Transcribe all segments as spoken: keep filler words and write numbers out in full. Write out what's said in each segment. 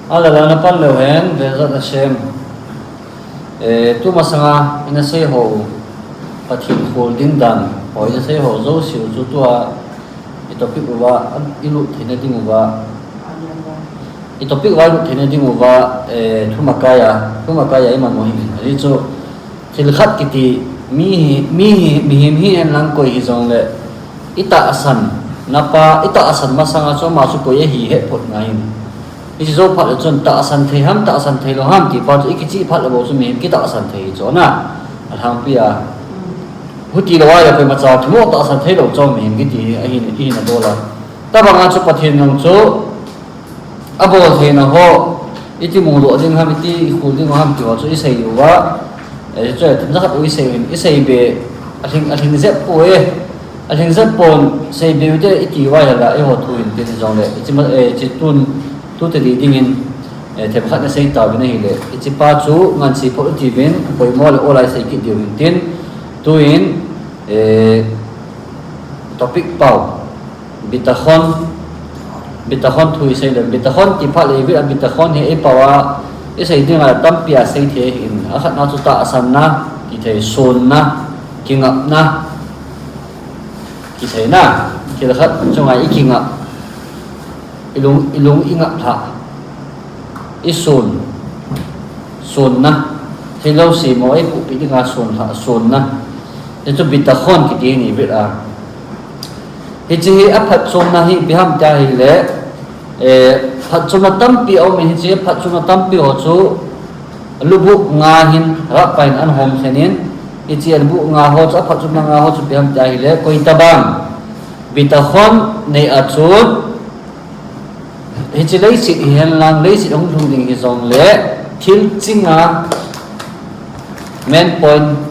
Ala la na pan leu hen, Bezat Hashem. Eh, tu masanga ina sei ho, Pathen khol ding dan ho ina sei ho jouse u chu tua i topic uva i lut theina ding uva, i topic uva i lut theina ding uva, eh, thumakaiya, thumakaiya i man mo hi. Ani chu thil khat kiti mi hi, mi hi, mihem hi en lang koi hi jong le, i tahsan na pa, i tahsan masanga chu ama chu koi ahi het phot ngai in. Hiche jou phat le chun tahsan thei ham, tahsan thei lou ham ti pa chu i kichih phat le bou chu mihem kitahsan thei chu na. A lhangpi a. Huti lou a le koima cha thimo tahsan thei lou chu mihem kiti hi ahi, i hina bol a. Tabang a chu Pathen jong chu abol theina ho, iti mudoh ding ham, iti i khol ding ham ti ho chu i sei uva. Eh, chu, na khat u i sei u hin, i sei be, a lhing, a lhing jep poi, a lhing jep pon sei be u te i ti uva hi la, i ho thu hin tin jong le, i chi ma, eh, chi tun, tu te di ding in, eh, themkhat na sei tauvin ahile, i chi pa chu ngan si pho ti vin, poimo le olai sei kit diu hin tin, tu in, eh, topic pau. Bitachon, bitachon thu i sei le, bitachon ti phat le, i vit a bitachon hi ei pau a, i sei ding a tampi a sei thei hin, a khatna chu tahsan na, kithei sunna, kingapna, kithei na, thil khat chunga i kingap, i lung, i lung i ngap lha, i sun, sunna, thil lou si mo ei pupi ding a sun lha, sunna, hichu bitachon kiti ni vit a. Hiche hi a phatchomna hi ipi ham tia ahile, eh, phatchomna tampi a um in hiche phatchomna tampi ho chu lubuh nga hin Rabbi in an hom khen in, hiche lubuh nga ho chu a phatchomna nga ho chu ipi ham tia ahile, koi tabang bitachon nei a chun, hiche leiset hi hen lang, leiset hung lhung ding hi jong le, thil chinga, main point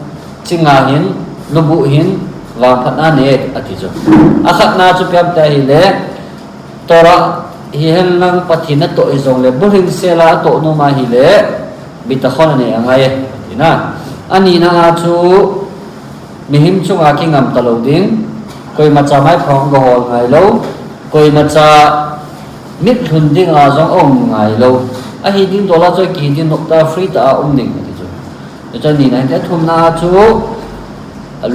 chinga hin, lubuh hin, vangphatna nei ati chu. A khatna chu ipi ham tia ahile, Torah hi hen lang Pathen natoh hi jong le, bulhing sela atoh nom ahile, bitachon anei angai e, tina. Anina a chu, mihem chunga kingam talou ding, koima cha mai phong ga hol ngai lou, koima cha mitlhun ding a jong um ngai lou. Ahi ding dol a chu kihi ding nop ta free ta a um ding ati chu. Hichu anina hin, athumna a chu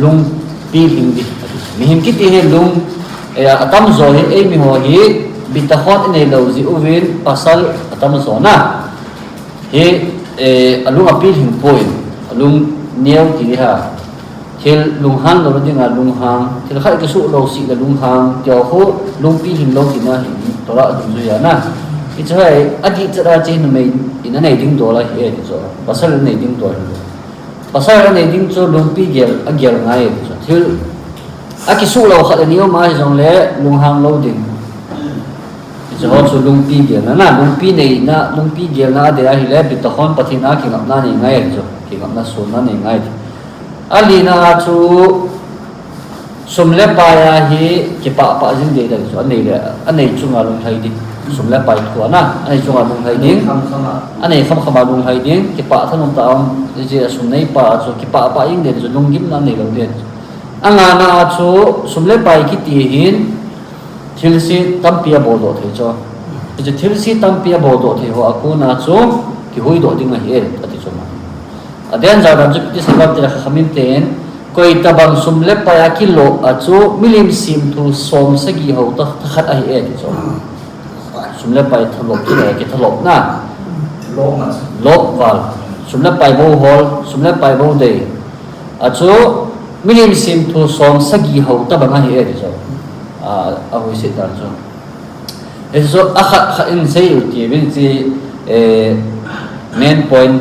lung pilhing ding. Mihem kiti hi lung, eh, atamjo hi, eimi ho hi, bitachon i nei lou jeh uvin, pasal atamjo na. Hi, eh, alung apilhing poi, alung neo ti ha. Thil lunghang lou ding a lunghang, thil khat kisuh lou sih le lunghang, tia khu lung pilhing lou tina hi, Torah dungjuia na. Hichu hi, adih chet a chu numei in anei ding dol ahi e ti chu. Pasal in anei ding dol ahi. Pasal anei ding chu lungpi gel, agel ngai e ti chu. Thil akisuh lou khat ani um ahi jong le lunghang lou ding. Hichu ho chu lungpi gelna na, lungpi neina, lungpi gelna adei ahile, bitachon Pathen a kingapna nei ngai e ti chu. Kingapna sunna nei ngai ti. Alina a chu sum le pai a hi kipah pah jing ding dan chu anei le, anei chunga lunglhai ding. Sum le pai thu ana, anei chunga lunglhai ding. Anei khamkham a lunglhai ding, kipah thanom ta um, hiche a sum nei pa chu kipah pah jing ding chu lunggimna nei lou ding. Angana a chu sum le pai kiti hin, thilse tampi abol doh thei chu. Hiche thilse tampi abol doh thei ho a kona chu kihui doh ding ahi e, ati chu ma. A danger dan chu ipi ti sei lam tile Chachamim ten, koi tabang sum le pai a kilop a chu milim semthu som sagi ho ta, ta khat ahi e ti chu. Sum le pai thalop chu le kithalopna. Lop val. Sum le pai bou hol, sum le pai bou dei. A chu milim semthu som sagi ho tabang ahi e ti chu. A, ahuiset dan chu. Hichu akhat khat in sei u ti vin chi, eh, main point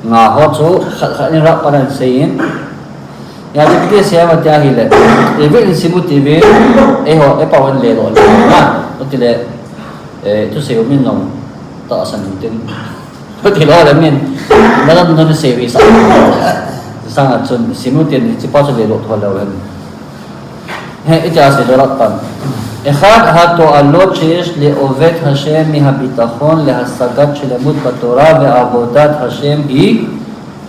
nga ho chu khat khat in rap padan sei in. Ya ti ti sei ma tia ahile. Evil in simu ti vin, eiho, epau in le lo le na. Utile, eh, tu sei u min long tahsan tin. Ti lo le min, na lam nun sei ri sa. Sanga chun, simu tin, chi pa chu le lo tho lo hen. He, iti a sei lo lak pan. אחד התועלות שיש לעובד השם מהביטחון להשגת שלמות בתורה ועבודת השם היא,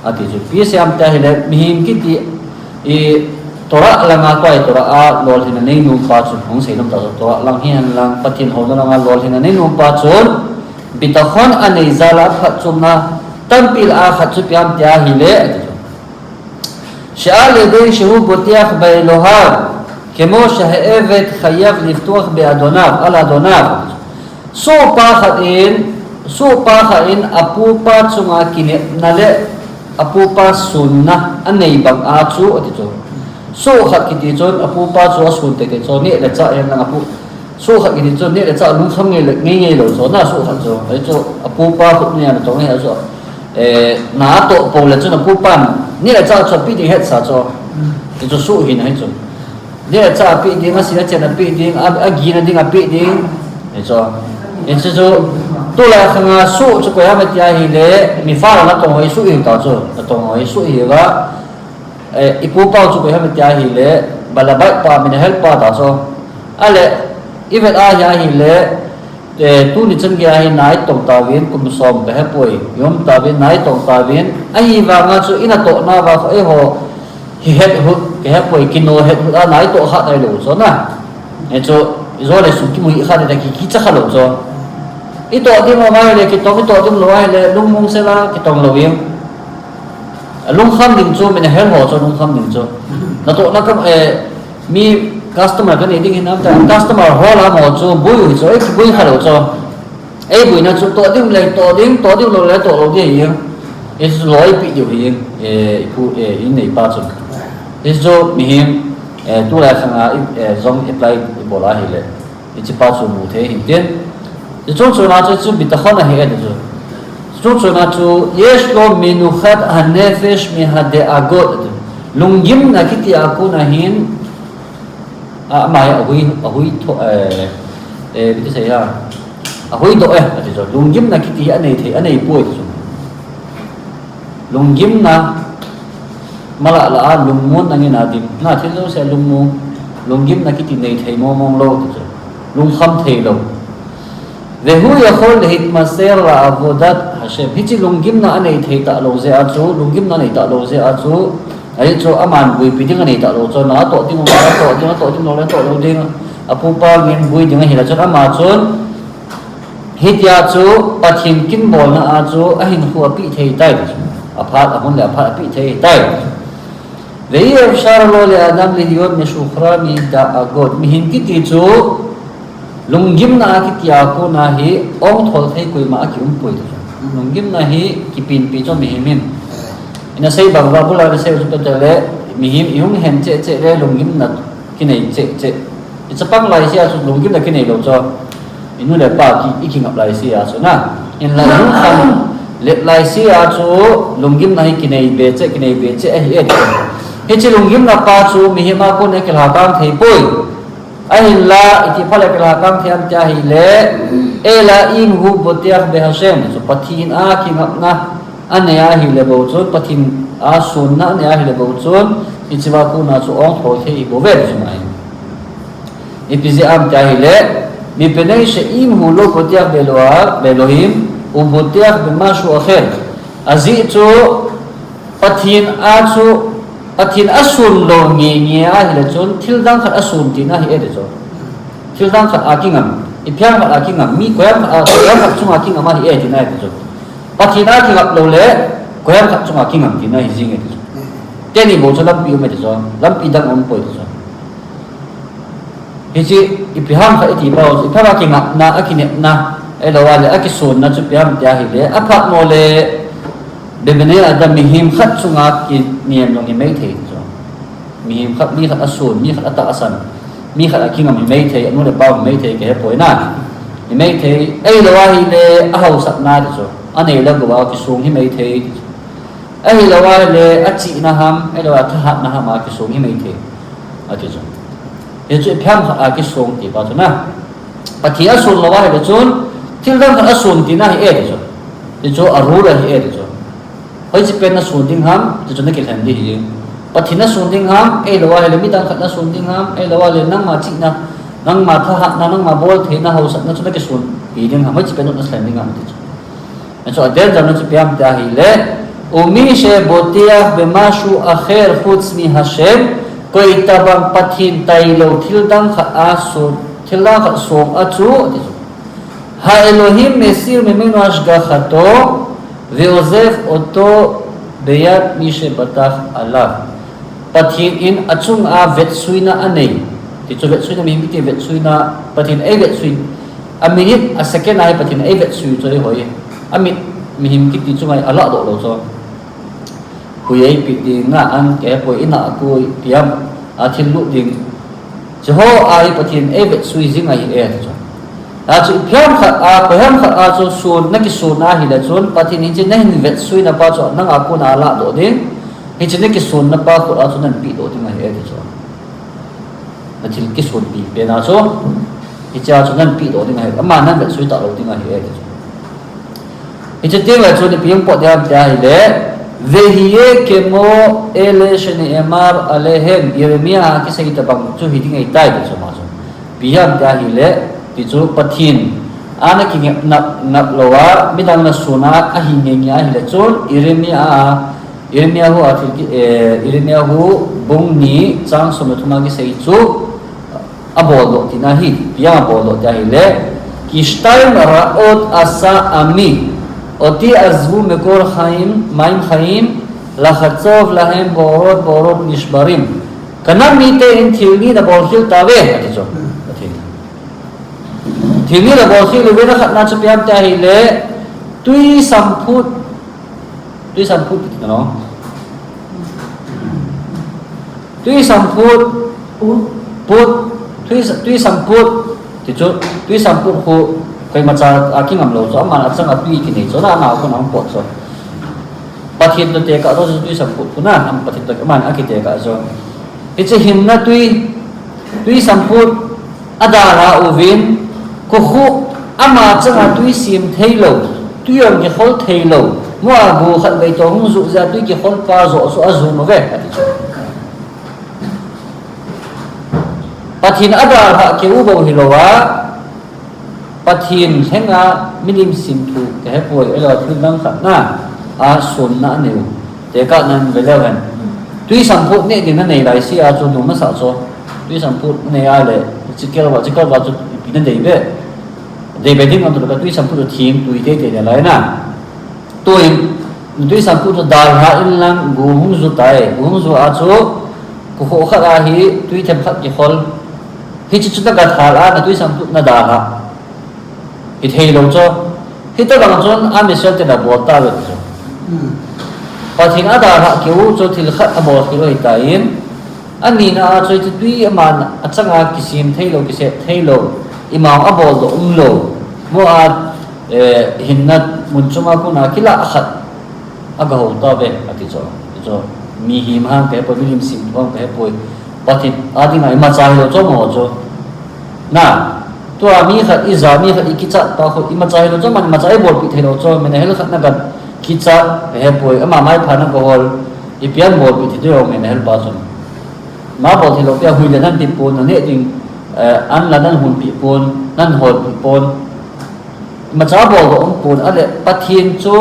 ati chu, ipi sei am tia ahile, mihem kiti, i, Torah langa tua i Torah a lolhinna nei nom pa chun, hung sei nom ta chu, Torah lang hi hen lang, Pathen houna langa lolhinna nei nom pa chun, Bitachon anei jal a phatchomna tampi lah a khat chu ipi ham tia ahile, ati chu. שעל ידי שהוא בוטח באלוהיו, כמו שהעבד חייב לבטוח באדוניו, על אדוניו. Sohpa khat in, sohpa khat in apupa chunga kinepna le apupa sunna anei bang a chu, ati chu. Soh khat kiti chun apupa chu asun tete chu, neh le chah hen lang apu, soh khat kiti chu neh le chah lungkham ngei le, ngei ngei lou chu, na soh khat chu. Ahi chu apupa khut nia natong ahi chu. Eh, na atoh pou le chun apupan neh le chah chu apeh ding hetsa chu. Ti chu soh hina ahi chu. Neh le chah apeh ding, asina chen apeh ding, a, agina ding apeh ding. Ahi chu. Ahi chu chu, tulai khanga soh chu koi ham tia ahile, mi fa natong ho hi soh hiu ta chu, natong ho hi soh hiu va. Eh, ipupa chu koi ham tia ahile, balabait pa, menahel pa ta chu. Ahile, ivet a hi ahile, eh, tuni chan gei a hi na itong tauvin, kum som kahe poi, ium tauvin, na itong tauvin, ahivanga chu inatohna va kho eiho, hi het hut, kahe poi, kino het hut a na itoh kha tailou chu na. Ahi chu, ijo le sum kimu hi kha te ki, kicha kha lou chu. Itoh ding lou ahile, kitong, itoh ding lou ahile, lungmong sela, kitong lou in. Lungkham ding chu, menahel ho chu lungkham ding chu. Natohna kam, eh, mi customer kanei ding hinam ta, customer ho lam ho chu, bui u hi chu, eh, kibui kha lou chu. Eibuina chu toh ding le toh ding, toh ding lou le toh lou ding ahi. Hichu lou eipeh diu ahi, eh, ipu, eh, ineipa chu. Hichu mihem, eh, tulai khanga, eh, jong apply ibol ahile. Hichepa chu mu thei hintin. Hichu chungchona chu, chu bitachon ahi e ti chu. Chungchona chu, יש לו מנוחת הנפש מהדאגות. Lunggimna kiti a kona hin, a, ama hi ahui, ahui tho, eh, eh, ipi ti sei ham. Ahui doh e, ati chu. Lunggimna kiti hi anei thei, anei poi ti chu. Lunggimna, malah lah a lungmon angin a ding. Na thil jouse lungmon, lunggimna kiti nei thei mong mong lou ti chu. Lungkham thei lou. והוא יכול להתמסר לעבודת השם. Hiche lunggimna anei thei talou jeh a chu, lunggimna anei talou jeh a chu, ahi chu aman buipi ding anei talou chu, na atoh ding, atoh ding, atoh ding lou le atoh lou ding, apupa ngin bui ding ahile chun ama chun, hitia chu Pathen kin bolna a chu ahinkho apeh thei tai ti chu. Aphat, ahon le aphat apeh thei tai. ואי אפשר לו לאדם להיות משוחרר מדאגות. Mihem kiti chu lunggimna a kiti a kona hi ongthol thei koima akium poi ti chu. Lunggimna hi kipinpi chu mihem hin. Ina sei bang uva bula ina sei u chu pete le mihem ihung hen cheh cheh le lunggimna kinei cheh cheh. Ichapang laisea chu lunggimna kinei lou chu. Inu le pa ki, ikingap laisea chu na. Hinla lungkham le laisea chu lunggimna hi kinei be cheh, kinei be cheh ahi e. Hiche lunggimna pa chu mihem a kon a kilhakang thei poi. Ahinla, iti phat le kilhakang thei ham tia ahile, אלא אם הוא בוטח בה', chu Pathen a kingapna anei ahile bou chun, Pathen a sunna anei ahile bou chun, hichea kona chu ongthol thei ahibouve ti chu ahi. Ipi jeh ham tia ahile, מפני שאם הוא לא בוטח באלוהיו, באלוהים, הוא בוטח במשהו אחר. Ajeh chu, Pathen a chu, Pathen asun lou nge nge ahile chun, thil dang khat asun tina ahi e ti chu. Thil dang khat a kingam, ipi ham khat a kingam, mi koiham khat a, koiham khat chunga kingam ahi e tina ahi ti chu. Pathen a kingap lou le, koiham khat chunga kingam tina ahi jing e ti chu. Teni bou chu lampi um e ti chu, lampi dang um poi ti chu. Hiche, ipi ham khat iti pau chu, ipi ham a kingapna, akinepna, ahilou le, akisonna chu ipi ham tia ahile, aphat mo le, בבני אדם mihem khat chunga kinem jong himai thei chu. Mihem khat, mi khat asun, mi khat atahsan, mi khat akingam himai thei, anu le pa himai thei, kahe poi na. Himai thei, ahilou ahile, ahaosatna ti chu. Anei le gou a kisong himai thei ti chu. Ahilou ahile, achihna ham, ahilou a thahatna ham a kisong himai thei. Ati chu. Hichu ipi ham khat a kisong ti pa chu na. Pathen asun lou ahile chun, thil dang khat asun tina ahi e ti chu. Ti chu a rule ahi e ti chu. Hoiche pen nasun ding ham, ti chu nakilhen ding ahi. Pathen nasun ding ham, ahilou ahile midang khat nasun ding ham, ahilou ahile nangma chihna, nangma thahatna, nangma boltheina, haosatna chu nakisunpi ding ham, hoiche pen nasun ding ham ti chu. Achu a danger na chu ipi ham tia ahile, ומי שבוטח במשהו אחר חוץ מה', koitabang Pathen tailou thil dang khat a sun, thil dang khat song a chu, ati chu. האלוהים מסיר ממנו השגחתו ועוזב אותו ביד מי שבטח עליו. Pathen in achunga vetsuina anei. Tichu vetsuina, mihem kiti vetsuina, Pathen ei vetsui. A minute, a second a hi Pathen ei vetsui chu eiho. A mit mihem kiti chunga hi alahdoh lou chu. Hui eipeh ding, nga an kei poi, ina a koi, ipi ham, a thil lut ding. Chuho a hi Pathen ei vetsui jing ahi e, tichu. Achu ipi ham khat a, koi ham khat a chu sun, nakisuna ahile chun, Pathen in hiche nahin vetsuina pa chu nanga kona alahdoh ding. Hiche nakisuna pa khut a chu nahin pehdoh ding ahi e, tichu. Nathil kisunpi pen a chu, hichea chu nahin pehdoh ding ahi, ama nahin vetsui talou ding ahi e, tichu. Hiche teng le chun ipi hung pot ding ham tia ahile, ויהיה כמו אלה שנאמר עליהם, Jeremiah a kisei tabang chu hiding ahitai, tichu ama chu. Ipi ham tia ahile, tichu Pathen a nakingap nap, nap lou a, midang nasuna ahi ngei ngei ahile chun, Jeremiah a, Jeremiah hu a thil ki, eh, Jeremiah hu bung ni chang som le thum a kisei chu, aboldoh tina hi, ipi ham aboldoh tia ahile, כי שתים רעות עשה עמי, אותי עזבו מקור חיים, מים חיים, לחצוב להם בארות בארות נשברים. Kanam mite in thil ni nabolkhel tauve, ati chu. Thil ni nabolkhel uve, akhatna chu ipi ham tia ahile, tui samphut, tui samphut kiti nalai. Tui samphut. Put. Put. Tui sa-, tui samphut. Tichu, tui samphut khu, koimacha akingam lou chu, aman achanga tui kinei chu, na, na, khu na, pot chu. Pathen toh tekah chu tui samphut khu na, am Pathen toh aman akitekah chu. Hiche hinna tui, tui samphut, adalha uvin, kokhuh ama changa tui sem theilou, tui jong kikhol theilou, mo a go khat vei toh hung juh jeh a tui kikhol pa joh chu ajun uve, ati chu. Pathen adalha keu bou hilou a, Pathen henga milim semthu kahepoi, ahilou thil dang khat na, a sonna anei u. Tekah nan ve leu hen. Tui samphut neh ding nanei laise a chu nom nasah chu. Tui samphut nanei a le, chikel va, chikel va chu ipi nadei be. Dei be ding atu ka tui samphut chu thim tui teitei nalai na. Tuin, tui samphut chu dalha inlang go hung ju tai. Go hung ju a chu, kokhuh khat a hi tui themkhat kikhol. Hiche chu naga thal a, natui samphut nadalha. Hithei lou chu. Hitobang chun, a Israel te nabol tauve chu. Hmm. Pathen adalha keu chu thil khat abolkhel u ahitan. Anina a chu hiche tui aman achanga kisem theilou, kisep theilou. Ima aboldoh umlou. Mo a, eh, hinna mun chunga kona kilah khat. Aga hou tauve, ati chu. Chu, mihem ham kahepoi, milim semthu ham kahepoi. Pathen a dinga imacha hilou chu mo chu. Na, tua mi khat ija, mi khat ikichat pa khu imacha hilou chu, aman imacha eibolpeh theilou chu, min ahel khat naga kichat kahepoi, ama maipha naga hol, ipi abolpeh thei diu min ahel pa chun. Ama bol theilou pia hui le nahin pe pon, naneh ding, eh, an la nahin hon pe pon, nahin hol pe pon. Imacha boldoh umpon, ahile Pathen chu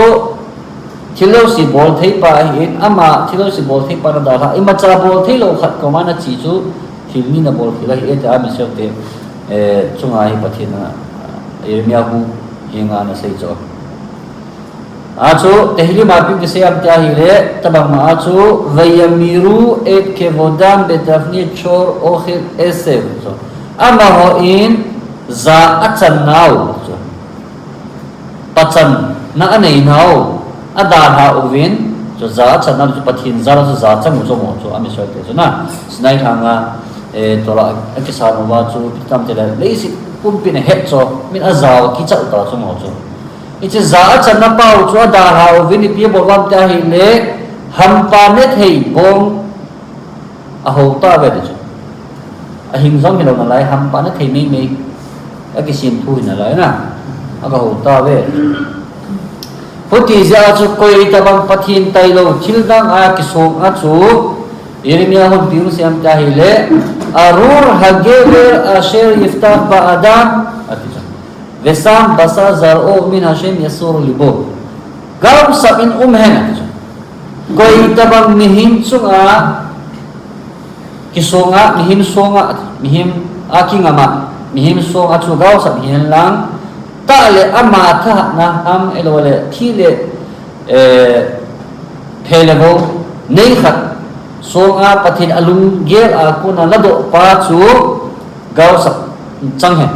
thil jouse bol thei pa ahin, ama thil jouse bol thei pa nadalha, imacha bol theilou khat koma nache chu thil ni nabolkhel ahi e tia Israel te, eh, chunga hi Pathen a, Jeremiah hu henga anasei chu. Achu, Tehillim a ipi kisei ham tia ahile, tabang ma a chu, וימירו את כבודם בתבנית שור אוכל עשב. Chu. Amahon ja achan nau. Chu. Pachanna anei nau, adalha uvin, chu ja achanna chu Pathen jal a chu ja achang u chu mo chu, a Israel te chu na, Sinai lhanga, eh, Torah akisan uva chu, ipi tam tile, leiset pumpin ahet chu, min aja u kichat u ta chu mo chu. Hiche ja achanna pa u chu adalha uvin, ipi abol u ham tia ahile, hampa ne thei bong, ahou tauve ti chu. Ahing jong hilou nalai, hampa ne thei meimei. Akisemthu hi nalai na. Aga hou tauve. Hiti jeh a chu koi tabang Pathen tailou thil dang a kisong a chu Jeremiah hun ipi asei ham tia ahile, ארור הגבר אשר יפתח באדם, ati chu. ושם בשר זרעו ומן השם יסור לבו. Gaosap in um hen, ati chu. Koi tabang mihem chunga, kisonga, mihem songa, mihem a kingama, mihem songa chu gaosap hihen lang, Tha le ama thahatna ham, ahilou le thi le, eh, phe le vo nei khat songa Pathen alunggel a kona ladoh pa chu gaosap chang hen.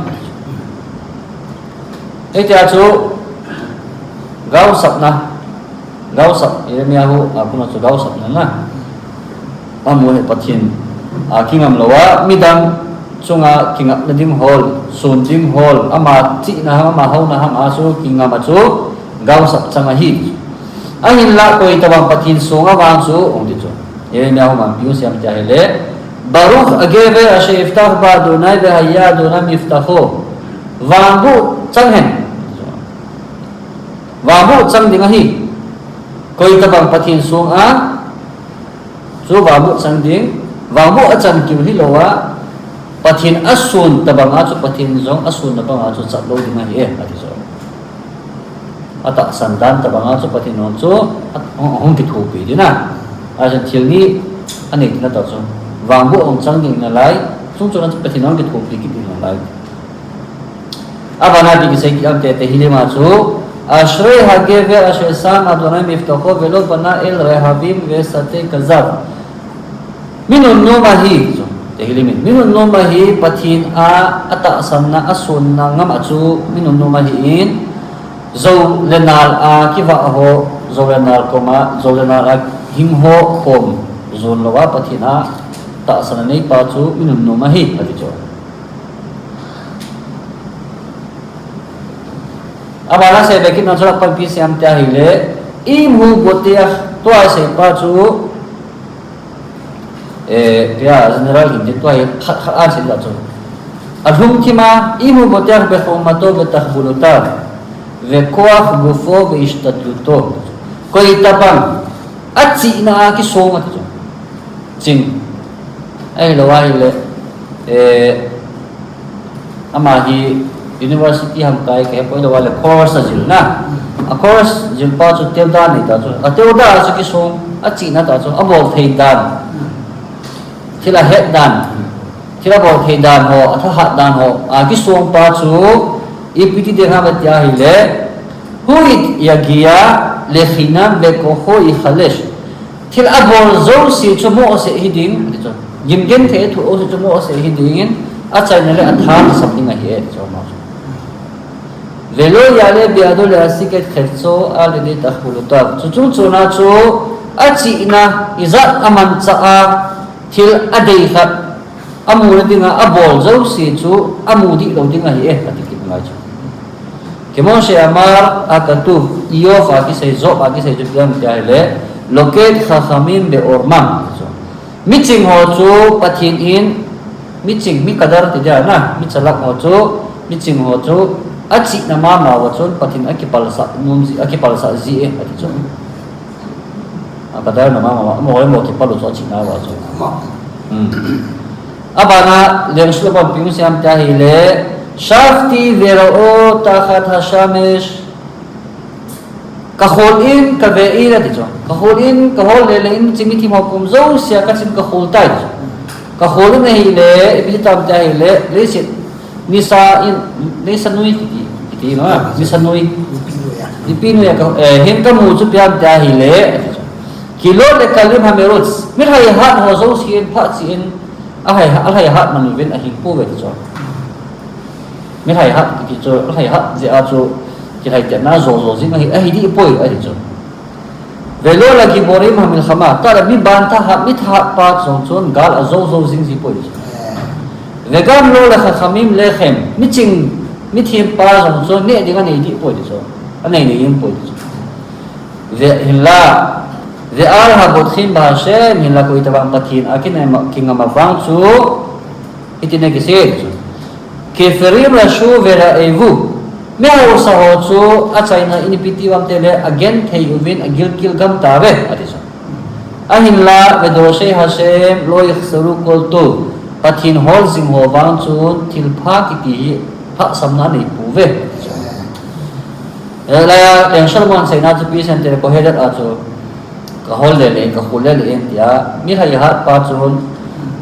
Hitia chu gaosapna, gaosap, Jeremiah hu a kona chu gaosapna na. Amu hi Pathen a kingam louva, midang chunga kingapna ding hol, sun ding hol, ama chihna ham, ama houna ham a chu kingam a chu gaosap chang ahi. Ahinla koi tabang Pathen songa vang chu, hung ti chu. Jeremiah hu manpi u siam tia ahile, Baruch hagever asher yiftach ba Adonai vehaya Adonai miftacho. Vangboh chang hen. Vangboh chang ding ahi. Koi tabang Pathen songa chu vangboh chang ding, vangboh achan keu hilouva, Pathen asun tabanga chu Pathen jong asunna banga chu chat lou ding ahi e, ati chu. Atahsan dan tabanga chu Pathen jong chu a, hung, hung kithopi ding a. Ahin thil ni anei tina ta chu. Vangboh hung chang ding nalai, chung chuna chu Pathen hung kithopi kit ding nalai. Abana ipi kisei kit ham tile Tehillim a chu, Ashrei hagever asher sam Adonai miftacho velo pana el rehavim vesate kazav. Mi nunnom ahi, chu, Tehillim in. Mi nunnom ahi, Pathen a, atahsanna, asunna ngam a chu, mi nunnom ahin, jou le nal a kivah ho, jou le nal koma, jou le nal a hing ho khom jon louva, Pathen a tahsanna neipa chu mi nunnom ahi, ati chu. Abana seibe kitna chu apanpi siam tia ahile, Im hu boteach, tua seipa chu, eh, tia general hin tin tua hi khat khat a sei ta chu. Alhung thima, Im hu boteach bechormato vetachvulotav, vekoach gufo veishtadluto. Koi tabang achihna a kisong ati chu. Ching. Ahilou ahile, eh, ama hi university ham kai kahe poi, ahilou ahile course ajil na. A course jil pa chu teuda nei ta chu. A teuda chu kisong, achihna ta chu, abol thei dan. Thil ahet dan. Thil abol thei dan ho, athahat dan ho, a kisong pa chu, ipi ti ding ham tia ahile, Hu it yagia lechinam vekocho yichalesh. Thil abol jouse chu moh seh hiding, ati chu. Gimgenthei athoh jouse chu moh seh hiding in, achaina le atha asap ding ahi e, ati chu ama chu. Velo yale biado leasik et chevtzo al yede tachvulotav. Chuchung chuna chu achihna, ijat amanchah a, thil adei khat, amuna dinga abol jouse chu amu dih lou ding ahi e, ati kit ngai chu. Kemo she'amar hakatuv, Iyov a kisei, Job a kisei chu ipi ham tia ahile, Loked chachamim be'ormam, chu. Miching ho chu Pathen in, miching, mi kadar ti dia na, mi chalak ho chu, miching ho chu, achihna mama uva chun Pathen akipalsah nom ji, akipalsah ji e, ati chu. A kadar na mama, mo le mo kipal u chu achihna uva chu. Hmm. Abana, Leng Solomon ipi hung sei ham tia ahile, Shavti vero'o tachat hashamesh. Kahol in, kave in, ati chu. Kahol in, kahol le le in, ching mithim ho pum jousea kaching kahol tai chu. Kahol in ahile, ipi ti tam tia ahile, leiset, nisa in, nisa nui kiti, kiti no, nisa nui. Nipi nui a. Nipi nui a ka, eh, hin kamu chu ipi ham tia ahile, ati chu. Kilot le kalim hamerutz, mi lhaihat ho jouse in, phat chi in, alhai, alhaihat man uvin ahing pouve ti chu. Mi lhaihat kiti chu, lhaihat jeh a chu, kilhaitetna jou jou jing ahi, ahi dih poi, ati chu. Velo la giborim hamilchama, tua le mi ban thahat, mi thahat pa jong chun gal ajou jou jing ji poi chu. Vegam lo la chachamim lechem, miching, mithim pa jong chun neh ding anei dih poi ti chu. Anei nei ding poi ti chu. Ve, hinla, ve'al habotchim ba Hashem, hinla koi tabang Pathen a kingam, kingam a vang chu, hitin akisei chu. Kefirim rashu vera'evu. Mi hausa ho chu achaina in ipi ti ham tile agenthei uvin agilkel gam tauve, ati chu. Ahinla vedorshei Hashem lo yichseru kol tov. Pathen hol jing ho vang chun thilpha kiti hi phahsamna nei pouve, ati chu. Hilai a, eh, Solomon seina chu ipi sei ham tile Kohelet a chu. Kahol le le, kahol le le in tia, mi lhaihat pa chun,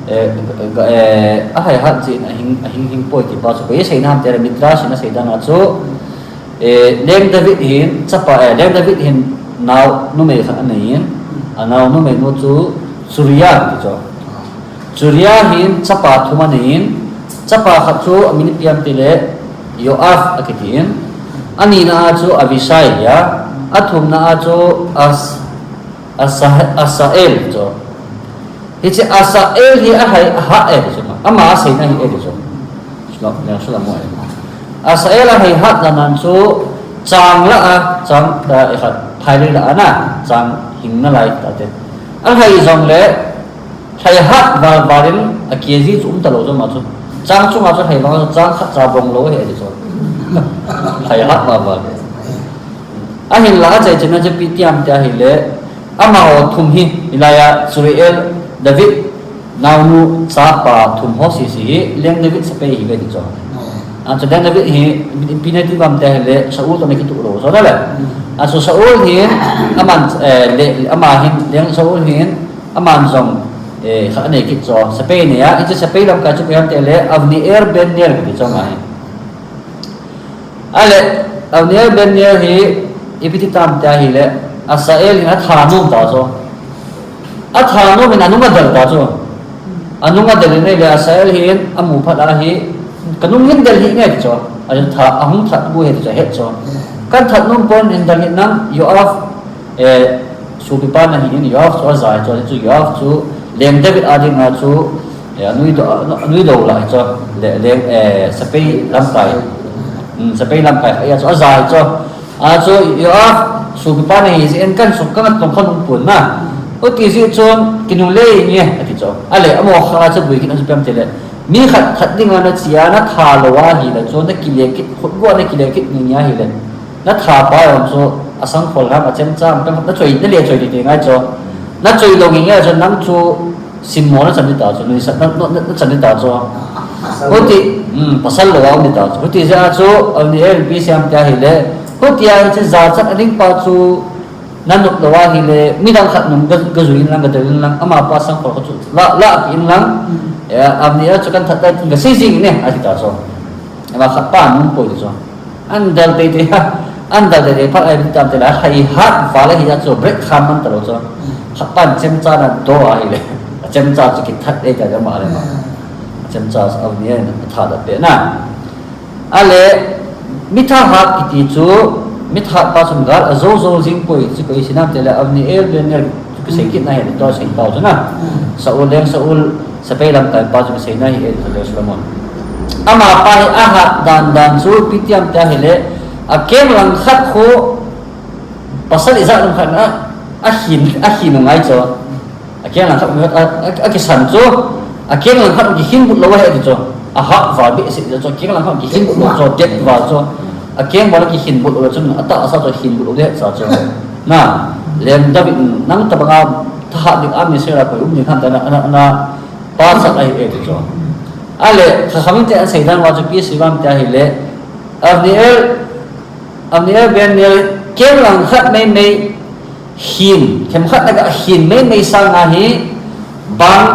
eh, ga, eh, alhaihat jeh in ahing, ahing hing poi ti pa chu, koi seina ham tile Midrash in asei dan a chu, Eh, Leng David hin, chapa, eh, Leng David hin nao numei khat anei in, anao numei nu chu Tsuriah ti chu. Tsuriah hin chapa thum anei in, chapa khat chu amin ipi ham tile Joab akiti in, anina a chu Abishai ahi a, athumna a chu As-, Asa-, Asahel chu. Hiche Asahel hi ahai hat e chu. Ama aseina hi e chu. Sula, ya sula mo e. Asahel ahai hat dan dan chu chang la a, chang ta e khat, phai le la ana, chang hing nalai ta te. Ahai jong le, hai hat val val in a K G chu um ta lo chu ma chu. Chang chunga chu hai val chang khat cha bong lo he chu. Hai hat val val. Ahinla achai chena chu ipi ti ham tia hile, amaho thum hi, hilai a Tsuriah, David, naonu, chapa thum ho sisi hi, Leng David sapei hi ve ti chu. A chu Leng David hi, ipi na ti ham tia hile, Saul toh ana kituh lo chu na le. A chu Saul hin, aman, eh, le, ama hin, Leng Saul hin, aman jong, eh, kha anei kit chu, sapei nei a, hiche sapei lamkai chu ipi ham tia le, Avniel ben Ner ti chu ama hi. Ale, Avniel ben Ner hi, ipi ti tam tia hile, Asahel hin atha nom ta chu. Atha nom in anung adel ta chu. Anung adel in ahile Asahel hin, amu phat a hi, kanung hin del hih nge ti chu. Atha, ahung that bu he ti chu, het chu. Kan that nom pon hin del hih nang, Joab, eh, sopipa nahi in Joab chu aja hi chu, chu Joab chu Leng David a dinga chu, eh, anui do, anui do la hi chu, le, leng, eh, sapei lamkai, hmm, sapei lamkai khat a chu aja hi chu. A chu Joab sopipa nahi jeh in kan suk kan tong khan um pon na. Hiti jeh chun kinungle inge ati chu. Ale, amaho kha chu bui kit a chu ipi ham tile. Mi khat khat dinga nache a natha lou ahile chu nakile kit, khut go a nakile kit nge ahile. Natha pa jong chu asangkhol ham, achemcha ham, nachoi, nale choi tei tei ngai chu. Nachoi lou nge ngai chu, nang chu simmo nachan ding ta chu, nuisat na, na, na, nachan ding ta chu. Huti, um, pasal lou a um ding ta chu. Huti jeh a chu, Avniel ipi sei ham tia hile. Huti a hiche jachat ading pa chu, nanop lou ahile, midang khat nung ga, gajui in lang, gadel in lang, amapa sangkhol khat chu, la, la in lang, eh, Avniel chu kan that tai tin gasei jing in e, ati ta chu. Ama khat pa nom poi ti chu. Andal tei tei, andal tei tei, phat a ipi tam tile, hai hat val ahi a chu, break kham man ta lou chu. Khat pan chemcha na do ahile, achemcha chu kithat e ta ama le ma. Achemcha chu Avniel in atha da pe na. Ale, mithahat kiti chu, mithahat pa chun gal ajou jou jing poi, chu koi sei nam tile, Avniel ben Ner, chu kisei kit na hi, tua sei pau chu na. Saul leng Saul, sapei lamkai pa chu kisei na hi, e, Solomon. Amapa hi ahat dan dan chu, ipi ti ham tia hile, akeng lang khat khu, pasal ijat lang khat na, ahin, ahin ngai chu. Akeng lang khat, a, a, akisan chu, akeng lang khat kihin but lou ahi ti chu. Ahat val behseh chu, akeng lang khat kihin but lou chu, det val chu. Akeng bol kihin but lou chu, atahsa chu hin but lou ding sa chu. Na, Leng David nang tabanga thahat ding a mi sera koi um ding ham tia na, na, na, pasal ahi e ti chu. Ale, Chachamim te asei dan uva chu ipi sei uvem tia hile, Avniel Avniel ben Ner keng lang khat mei mei hin, themkhat na ga hin mei mei sanga hi bang,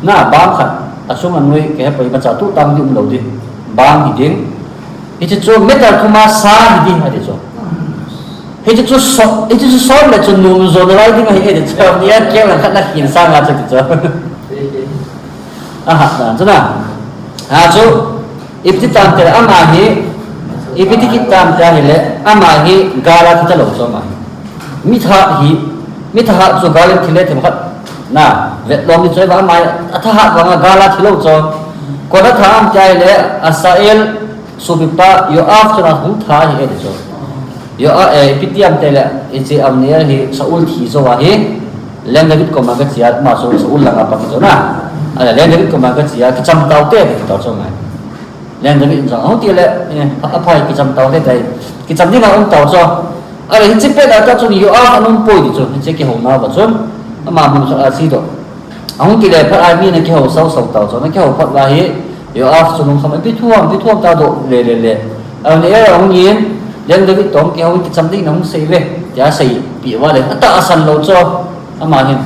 na bang khat, achung anoi kei he poi macha tu tang ding um lou ding, bang hi ding. Hiche chu meter thum a sa hi ding ati chu. Hiche chu so, hiche chu som le chu nom jo nalai ding ahi e ti chu, Avniel keng lang khat na hin sanga chu ti chu. Aha, dan chu na. A chu, ipi ti tam tile ama hi, ipi ti kit tam tia hile, ama hi gal a thi ta lou chu ama hi. Mithahat hi, mithahat chu gal in thi le themkhat. Na, vetlom ni chu e va ama hi, athahat vanga gal a thi lou chu. Koi in atha ham tia hile, Asahel, sopipa Joab chun ahung tha ahi e ti chu. Joab, eh, ipi ti ham tile, hiche Avniel hi Saul thi jou ahi, Leng David koma gache a, ama chu Saul langa pa kiti chu na. Ale Leng David koma gache a, kicham tau te, kiti tau chu ngai. Leng David in jong, ahung tile, eh, apha kicham tau te tai. Kicham dinga um tau chu. Ale hiche pet a ta chun Joab ana um poi ti chu, hiche kihouna uva chun. Ama mun khat a che doh. Ahung kile phat a mi ana kihou sau sau tau chu, ana kihou phat uva hi, Joab chu lungkham a, ipi thu ham, ipi thu ham ta doh le le le. Avniel ahung in, Leng David toh kihou in kicham ding in ahung sei ve, tia seipeh uva le, atahsan lou chu, ama hin.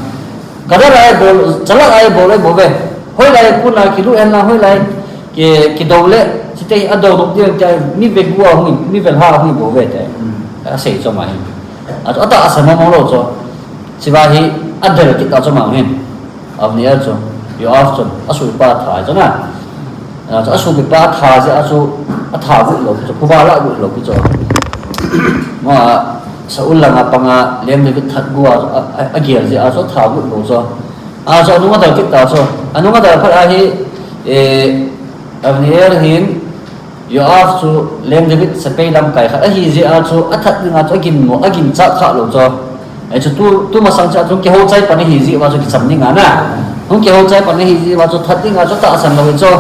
Kadal a ibol, chalak a ibol, ibol ve. Hoilai a kon a kilut hen lang, hoilai ki, kidou le, Chite hi adou dou ti tia mi ve gua hung, mi ve ha hung bou ve te. Asei chu ama hin. Achu atahsan mong mong lou chu. Chiva hi adel kit ta chu ama hin. Avni a chu. Yoav chun. Asopipa tha chu na. Achu asopipa tha jeh a chu. Atha gu lou chu. Phuba la gu lou chu. Ma Saul langa panga leng David that gua a, a, agel jeh a chu atha gu lou chu. Achu anung adel kit ta chu. Anung adel phat a hi, eh, Avni hin Yoav chu leng David sepai lamkai khat ahi jeh a chu athat dinga chu agin mo, agin chat kha lou chu. Ahi chu tu, tu masang chu achung kihou chai pan ahi jeh uva chu kicham dinga na. Hung kihou chai pan ahi jeh uva chu that dinga chu tahsan lou chu.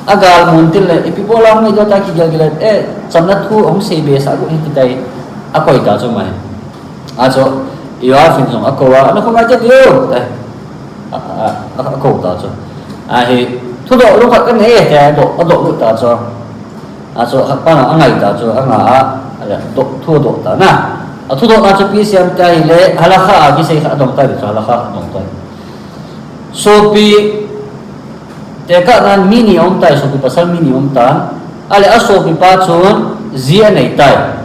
Agal mun til le, ipi bol a hung i do ta kigel gel le, eh, chamna thu hung sei be sa gu hi ti tai. Akoi ta chu mai. Achu, Yoav hin jong akou a, ana khum a te diu, te. A, a, a, akou ta chu. Ahi, thudoh lung khat kanei, te, adoh, adoh lut ta chu. Achu, khat pa angai ta chu, anga a, a, doh, thudoh ta na. Athudoh na chu ipi asei em tia ahile, halakha a kisei khat adong ta chu, halakha khat adong ta. Sopi, tekahnan mi ni aum tai, sopi pasal mi ni aum tan. Ahile asopipa chun ji anei tai.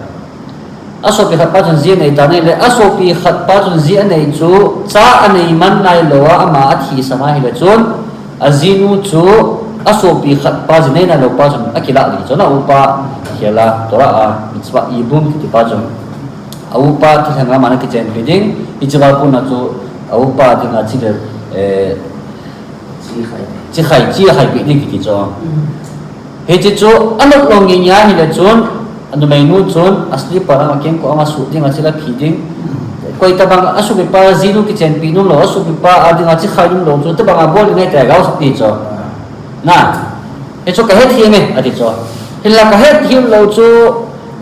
Asopi khat pa chun ji anei tan ahile, asopi khat pa chun ji anei chu, cha anei man nailou a, ama athisan ahile chun, ajinu chu, asopi khat pa ji nei nailou pa chun, akilah ding chun, aupa, khela, Torah a, mitzvah, yibum kiti pa chun, aupa thilhang a ama ana kichenpi ding, hiche va puna chu, aupa dinga chile, eh, Chikhai, chikhai, chikhai pi ding kiti chu. Hiche chu, anop lou nge nia ahile chun, anumeinu chun, aslipper a, akengkoh a, asuh ding, achila phi ding. Koi tabang, asopipa jinu kichenpi nom lou, asopipa a dinga chikhai nom lou chu, tabang a bol ding ahi tia gaosap ti chu. Na, hichu kahethem e, ati chu. Hinla kahethem lou chu,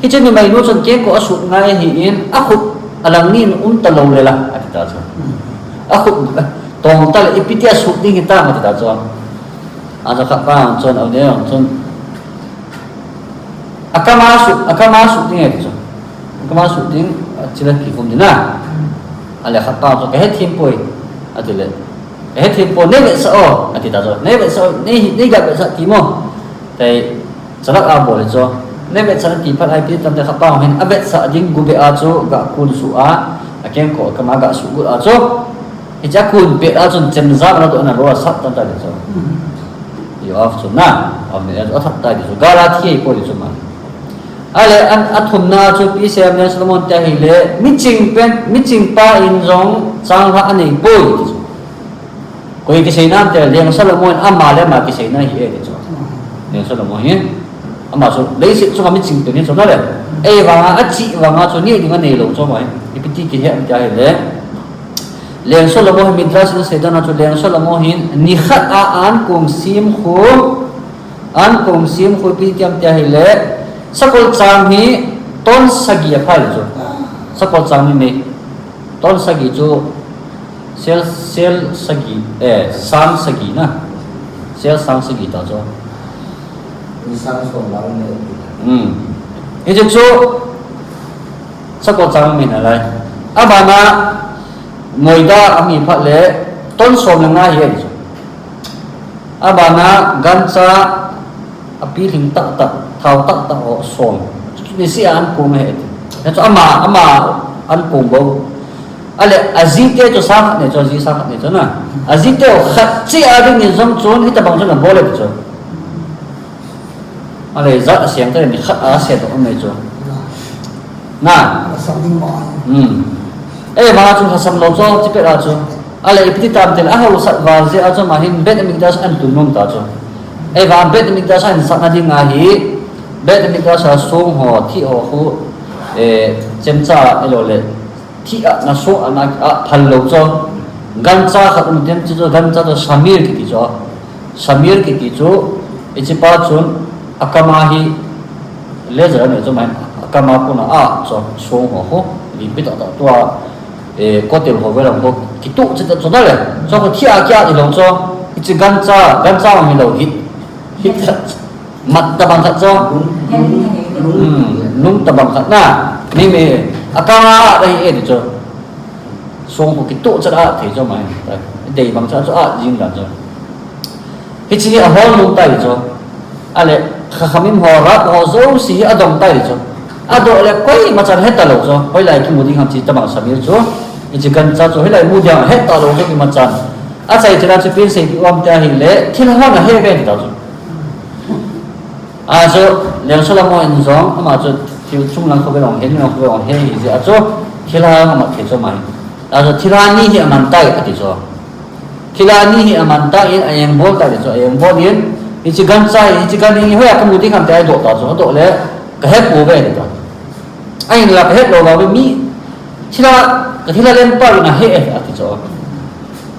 hiche numeinu chun kengkoh asuh ngai ahin, akhut alang nin um talou le la, ati ta chu. Akhut tong ta le, ipi tia suh ding hitam, ati ta chu. Achu khat pa chun, Avner chun, akam a suh, akam a suh ding e ti chu. Akam a suh ding, achila kikhum ding na. Ahile khat pa chun, kahethem poi, ati le. Kahethem poi, nei vetsah o, ati ta chu. Nei vetsah o, nei, nei ga vetsah ti mo. Tai, chalak a bol chu. Nei vetsah nati phat a ipi tam te khat pa hin, avetsah ding gu beh a chu, ga kun suh a, akengkoh akam a ga suh gu a chu. Hiche a kun pet a chun chemjam ana doh ana lou a sat tan ta ti chu. Yoav chu na, Avner athat ta ti chu. Gal a thi ahi poi ti chu ma. Ahile an, athumna chu ipi asei em Solomon tia ahile, miching pen, miching pa in jong changlhah anei poi ti chu. Koi kiseina em tia, leng Solomon in ama le ama kiseina ahi e ti chu. Leng Solomon hi, ama chu leiset chunga miching pen hi chu na le. Ei vanga, achi vanga chu nei ding anei lou chu ma hi. Ipi ti kihe em tia ahile. Leng Solomon hi Midrash in asei dan a chu Leng Solomon hin nikhat a ankong sim khu, ankong sim khu ipi ti em tia ahile, sakol chang hi ton sagi aphai chu. Sakol chang hi mei. Ton sagi chu sel, sel sagi, eh, sang sagi na. Sel sang sagi ta chu. Ni sang som lang ne. Hmm. Hichu chu sakol chang mei nalai. Abana Noida ahi phat le ton som le nga ahi chu. Abana gancha api lhing tah tah, thao tah tah ho som. Niseh a ankong ahi ti. Hichu ama, ama ankong bou. Ahile, ajite chu sang khat nei chu, aji sang khat nei chu na. Ajite khat cheh a ding in jong chun, hitabang chun abol e ti chu. Ahile, jat asem tah le nikhat a asem tah um nei chu. Na. Asam ding ma. Hmm. Ei vang a chu lhasam lou chu, chipet a chu. Ahile, ipi ti tam tile, ahaosat val jeh a chu ama hin Beit Hamikdash ahin tun nom ta chu. Ei vang Beit Hamikdash ahin sat na ding ahi, Beit Hamikdash a song ho, thih ho khu, eh, chemcha ahilou le, thih a, na song a, na a phal lou chu. Gancha khat um ding chu, gancha chu Shamir kiti chu. Shamir kiti chu, hiche pa chun, akam a hi, laser anei chu mai, akam a puna a, chu, song ho khu, lipi tah tah tua, eh, Kotel ho velang ho, kituh chet chu na le, chu khu thih a kia hilou chu, hiche gancha, gancha hilou hi, hi, mat tabang khat chu, hmm, lung tabang khat na, mi mi, akam a, ahi e ti chu. Song khu kituh chet a thei chu mai. Dei bang cha chu a jing dan chu. Hiche hi ahol nom tai chu. Ahile Khakhamim ho, rab ho jouse hi adong tai chu. Adoh le koima chan heta lou chu. Hoilai kimu ding ham ti tabang Samuel chu. Hiche gancha chu hoilai mu ding heta lou chu ima chan. Achai thila chu pen seipeh u ham tia ahile, thilha hon ahe ve ti ta chu. Achu, Leng Solomon in jong, ama chu thil chunglang khovei ong he, nunglang khovei ong he hijeh a chu, thilha amat thei chu ama hi. Achu, thilha ni hi aman tai ati chu. Thilha ni hi aman tan, a-engbol tai chu, a-engbol in, hiche gancha hi, hiche gan hi hoiya kamu ding ham tia adoh ta chu, adoh le, kahe pouve ati ta. Ahinla kahet lou vang mi, thilha, ka thilha lengpa in ahe e, ati chu.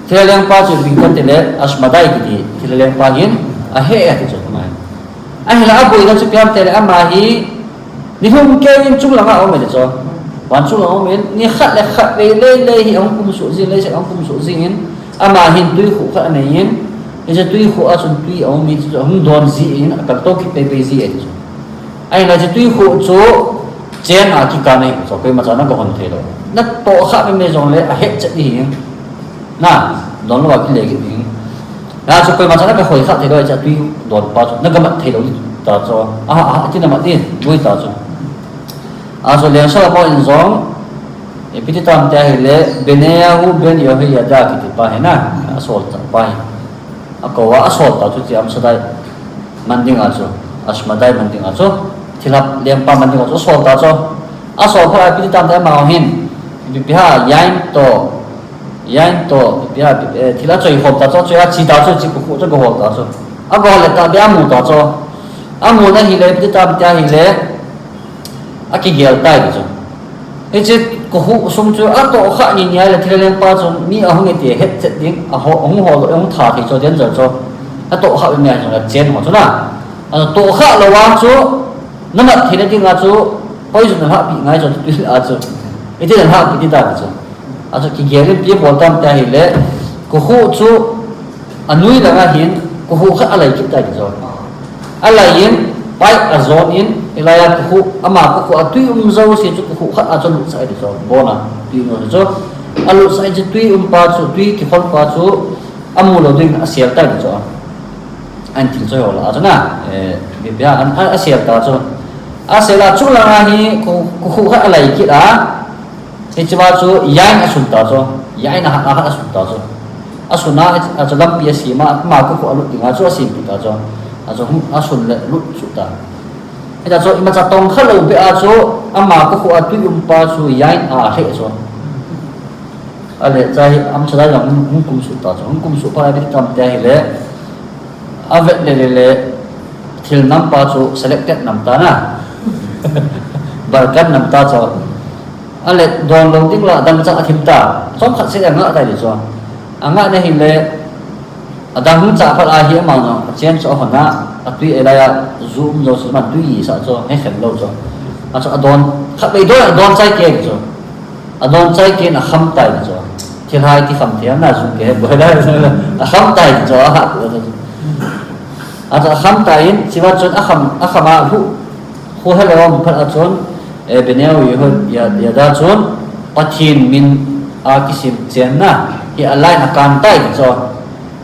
Thilha lengpa chu ipi kati le, Ashmadai kiti, thilha lengpa hin, ahe e, ati chu, ama hi. Ahinla aboina chu ipi ham itile, ama hi, nilhum keiyin chunglang a aum e ti chu. Van chunglang a aum in, nikhat le khatvei lei lei hi ahung kumsuh jing, leiset ahung kumsuh jing in, ama hin twikhuh khat anei in, hiche twikhuh a chun twi aum in, chu ahung don ji in, akaltou kit pei pei ji e ti chu. Ahinla hiche twikhuh chu chen a kikan ahi chu, koima chan nagahon thei lou. Natoh khah mei mei jongle ahet chet ding ahi. Na, don lou a kile kit ding. Achu koima chan nagahoi khah thei lou, hiche twi donpa chu, nagamat thei lou ta chu. Aha, aha, ati namat ding, lui ta chu. Achu Leng Solomon in jong, ipi ti tam tia ahile, Benaiah ben Jehoiada kiti pa hi na, asol ta pa hi. Akou a, asol ta chu ti Amsadai man ding a chu, Ashmadai man ding a chu, thilha lengpa man ding a chu, asol ta chu. Asol phat a ipi ti tam tia ama hin, ipi ham, yain toh, yain toh, ipi ham, eh, thilha choi khom ta chu, choi a che ta chu, hiche kokhuh chu agahol ta chu. Agahol le tahbeh a amu ta chu. Amu na ahile, ipi ti tam tia ahile, akigel tai ti chu. Hiche kokhuh sung chu atoh khah ni ni ahile thilha lengpa chun mi ahung e ti ahet chet ding, aho, ahung hol, ahung tha thei chu danger chu. Atoh khah mi ahi chu chen ho chu na. Atoh khah lou a chu, namat theina ding a chu, poison nalhahpi ngai chu, twi a chu. Iti nalhahpi ti ta ti chu. Achu kigel in ipi abol tam tia ahile, kokhuh chu anoi lang a hin, kokhuh khat alai kit tai ti chu. Alai in, pipe ajon in, hilai a kokhuh, ama kokhuh a twi um jouse chu kokhuh khat a chu alutsah e ti chu, bon a twi um jouse chu. Alutsah in chu twi um pa chu, twi kikhol pa chu, amu lou ding asel tai ti chu. Ahin thil choi ho lah a chu na, eh, ipi ham, a, asel ta chu. Asel a chunglang a hi, ko, kokhuh khat alai kit a, Hichea chu yain asun ta chu, yain ahat, ahat asun ta chu. Asun a, achu lampi asem a, ama kokhuh a lut ding a chu asempeh ta chu. Achu hung, asun le lut chu ta. Hita chu imacha tongkha lou beh a chu, ama kokhuh a twi um pa chu yain a ahleh chu. Ale, chua hi Amsadai jong hung, hung kumsuh ta chu. Hung kumsuh phat a ipi ti tam tia ahile, avet le le le, thil nam pa chu selected nam ta na. Barkat nam ta chu. Ale, don lou ding lah, dangchah athim ta. Chomkhat seh le angah tai ti chu. Angah na ahile, adang hung chah phat a hi ama jong, achen chu ahon a, atwi elai a, ju um jouse man twi sah chu, hekhen lou chu. Achu adon, khatvei don, adon chai kei ti chu. Adon chai kei in akham tai ti chu. Thilha iti kham thei ham na, jung kei he boi lai. Akham tai ti chu, aha, ti chu. Achu akham tai in, chua chun akham, akham a hu, hu helou um phat a chun, eh, Benaiah Jehoiada chun, Pathen min a kisem chenna hi a line a akan tai ti chu.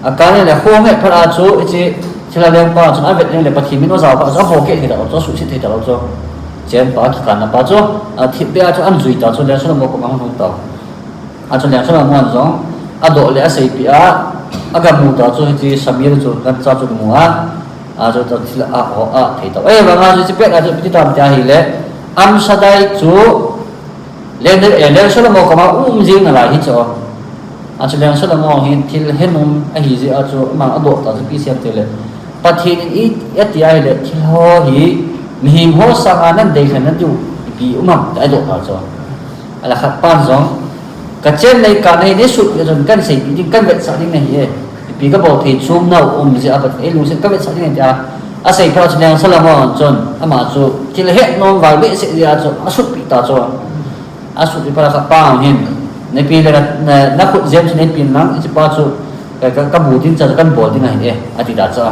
Akan le khu amet phat a chu, hiche thilha lengpa chun avet le Pathen min ajao phat a chu, aho kei thei ta lou chu, asuhset thei ta lou chu. Chenpa kikanna pa chu, athip beh a chu ajui ta chu, Leng Solomon koma hung lhung ta. Achu Leng Solomon jong, adoh le aseipeh a, agamu ta chu, hiche Samuel chu, gancha chu amu a, achu ta thil a, ho a, thei ta. Eh, vang a chu, hiche pet a chu, ipi ti tam tia ahile, Amsadai chu, Leng, eh, Leng Solomon koma um jing nalai hi chu. Achu Leng Solomon hin thil henom ahi jeh a chu, ama adoh ta chu ipi asei em tile, Pathen in i, ati ahile, thil ho hi, mihem ho sanga nadei lhon nadiu, ipi um ham, ti adoh ta chu. Ala khat pan jong, kachen nei ka nei, nei sutpeh a chun kahin seipeh ding, kahin vetsah ding nahi e. Ipi kabol thei chom nau um jeh a Pathen, ei lungset in kahin vetsah ding ahi tia, asei phat a chu Leng Solomon chun, ama chu, thil henom val behseh jeh a chu, asutpeh ta chu. Asutpeh phat a khat pa hin, neipe le na, na, nakhut jem chu neipen lang, hichepa chu, ka, ka, kabu ding cha chu kahin bol ding ahi e, ati ta chu.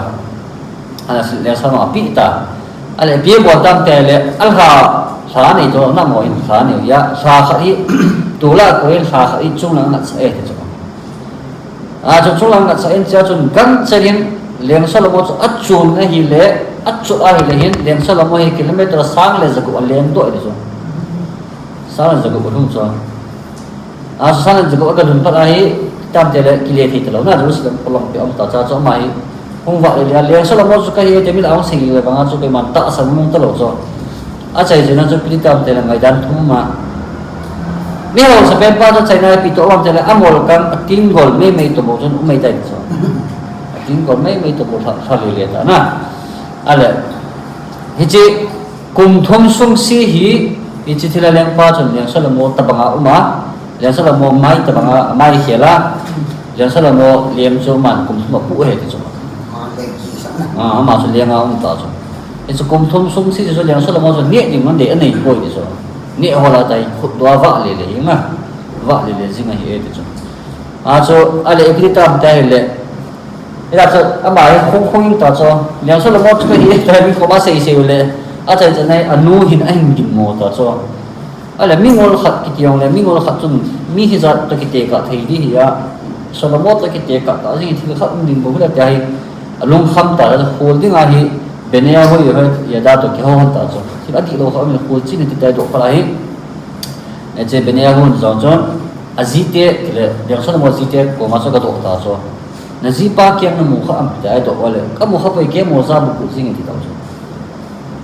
Ala Leng Solomon apeh ta. Ale ipi abol tam tile, alha, lha nei to, namo in lha nei a, lha khat hi, tol a koi in lha khat hi chunglang ngatsah e ti chu. Achu chunglang ngatsah in chua chun ganchen in Leng Solomon chu achun ahile, Achot ahile hin, Leng Solomon hi kilometer sang le jagup aleng doh ahi chu. Sang le jagup alhung chu. Achu sang le jagup agalhun phat ahi, tamte le kile thei talou na, Jerusalem kholom pe um ta cha chu ama hi. Hung vah le le, Leng Solomon chu kahi e ti mi la hung sei le vang a chu koiman tahsan mong talou chu. Achai chu na chu ipi ti tamte le ngaidan thum ma. Mi haosapen pa chu achaina ipi toh um ham ti le, amol kang atinggol meimei toh bou chun um mei tai chu. Atinggol meimei toh bou lha, lha le le ta na. Ale, hiche kum thum sung se hi, hiche thilha lengpa chun Leng Solomon tabang a um a, Leng Solomon mai tabang a, mai khel a, Leng Solomon lem chu aman kum thum apuh ahi ti chu. Ah, ama chu leng a um ta chu. Hichu kum thum sung se chu Leng Solomon chu neh ding man dei anei poi ti chu. Neh hol a tai khut doh a vah le le jing a. Vah le le jing ahi e ti chu. Achu, ale ipi ti tam ti ahile. Hila chu, ama hi hung hung in ta chu. Leng Solomon chu kahi e ti mi koma sei sei u le. Achai chan a hi anu hin ahin gimmo ta chu. Ale, mingol khat kiti jong le, mingol khat chun mi hijat toh kitekah thei ding ahi a, Solomon toh kitekah tah jing thil khat um ding bou hila tia hi, alungkham ta, khol ding ahi, Benaiah ho, Jehoiada toh kihou hon ta chu. Thil adihlou khat um in khol chin ti tai doh phat ahi. Hiche Benaiah ho jong chun, ajite, tile, Leng Solomon jite koma chu agadoh ta chu. Najipa keng namu kha am ti adoh le, kamu kha poi, keng mo ja bu jing ti ta chu.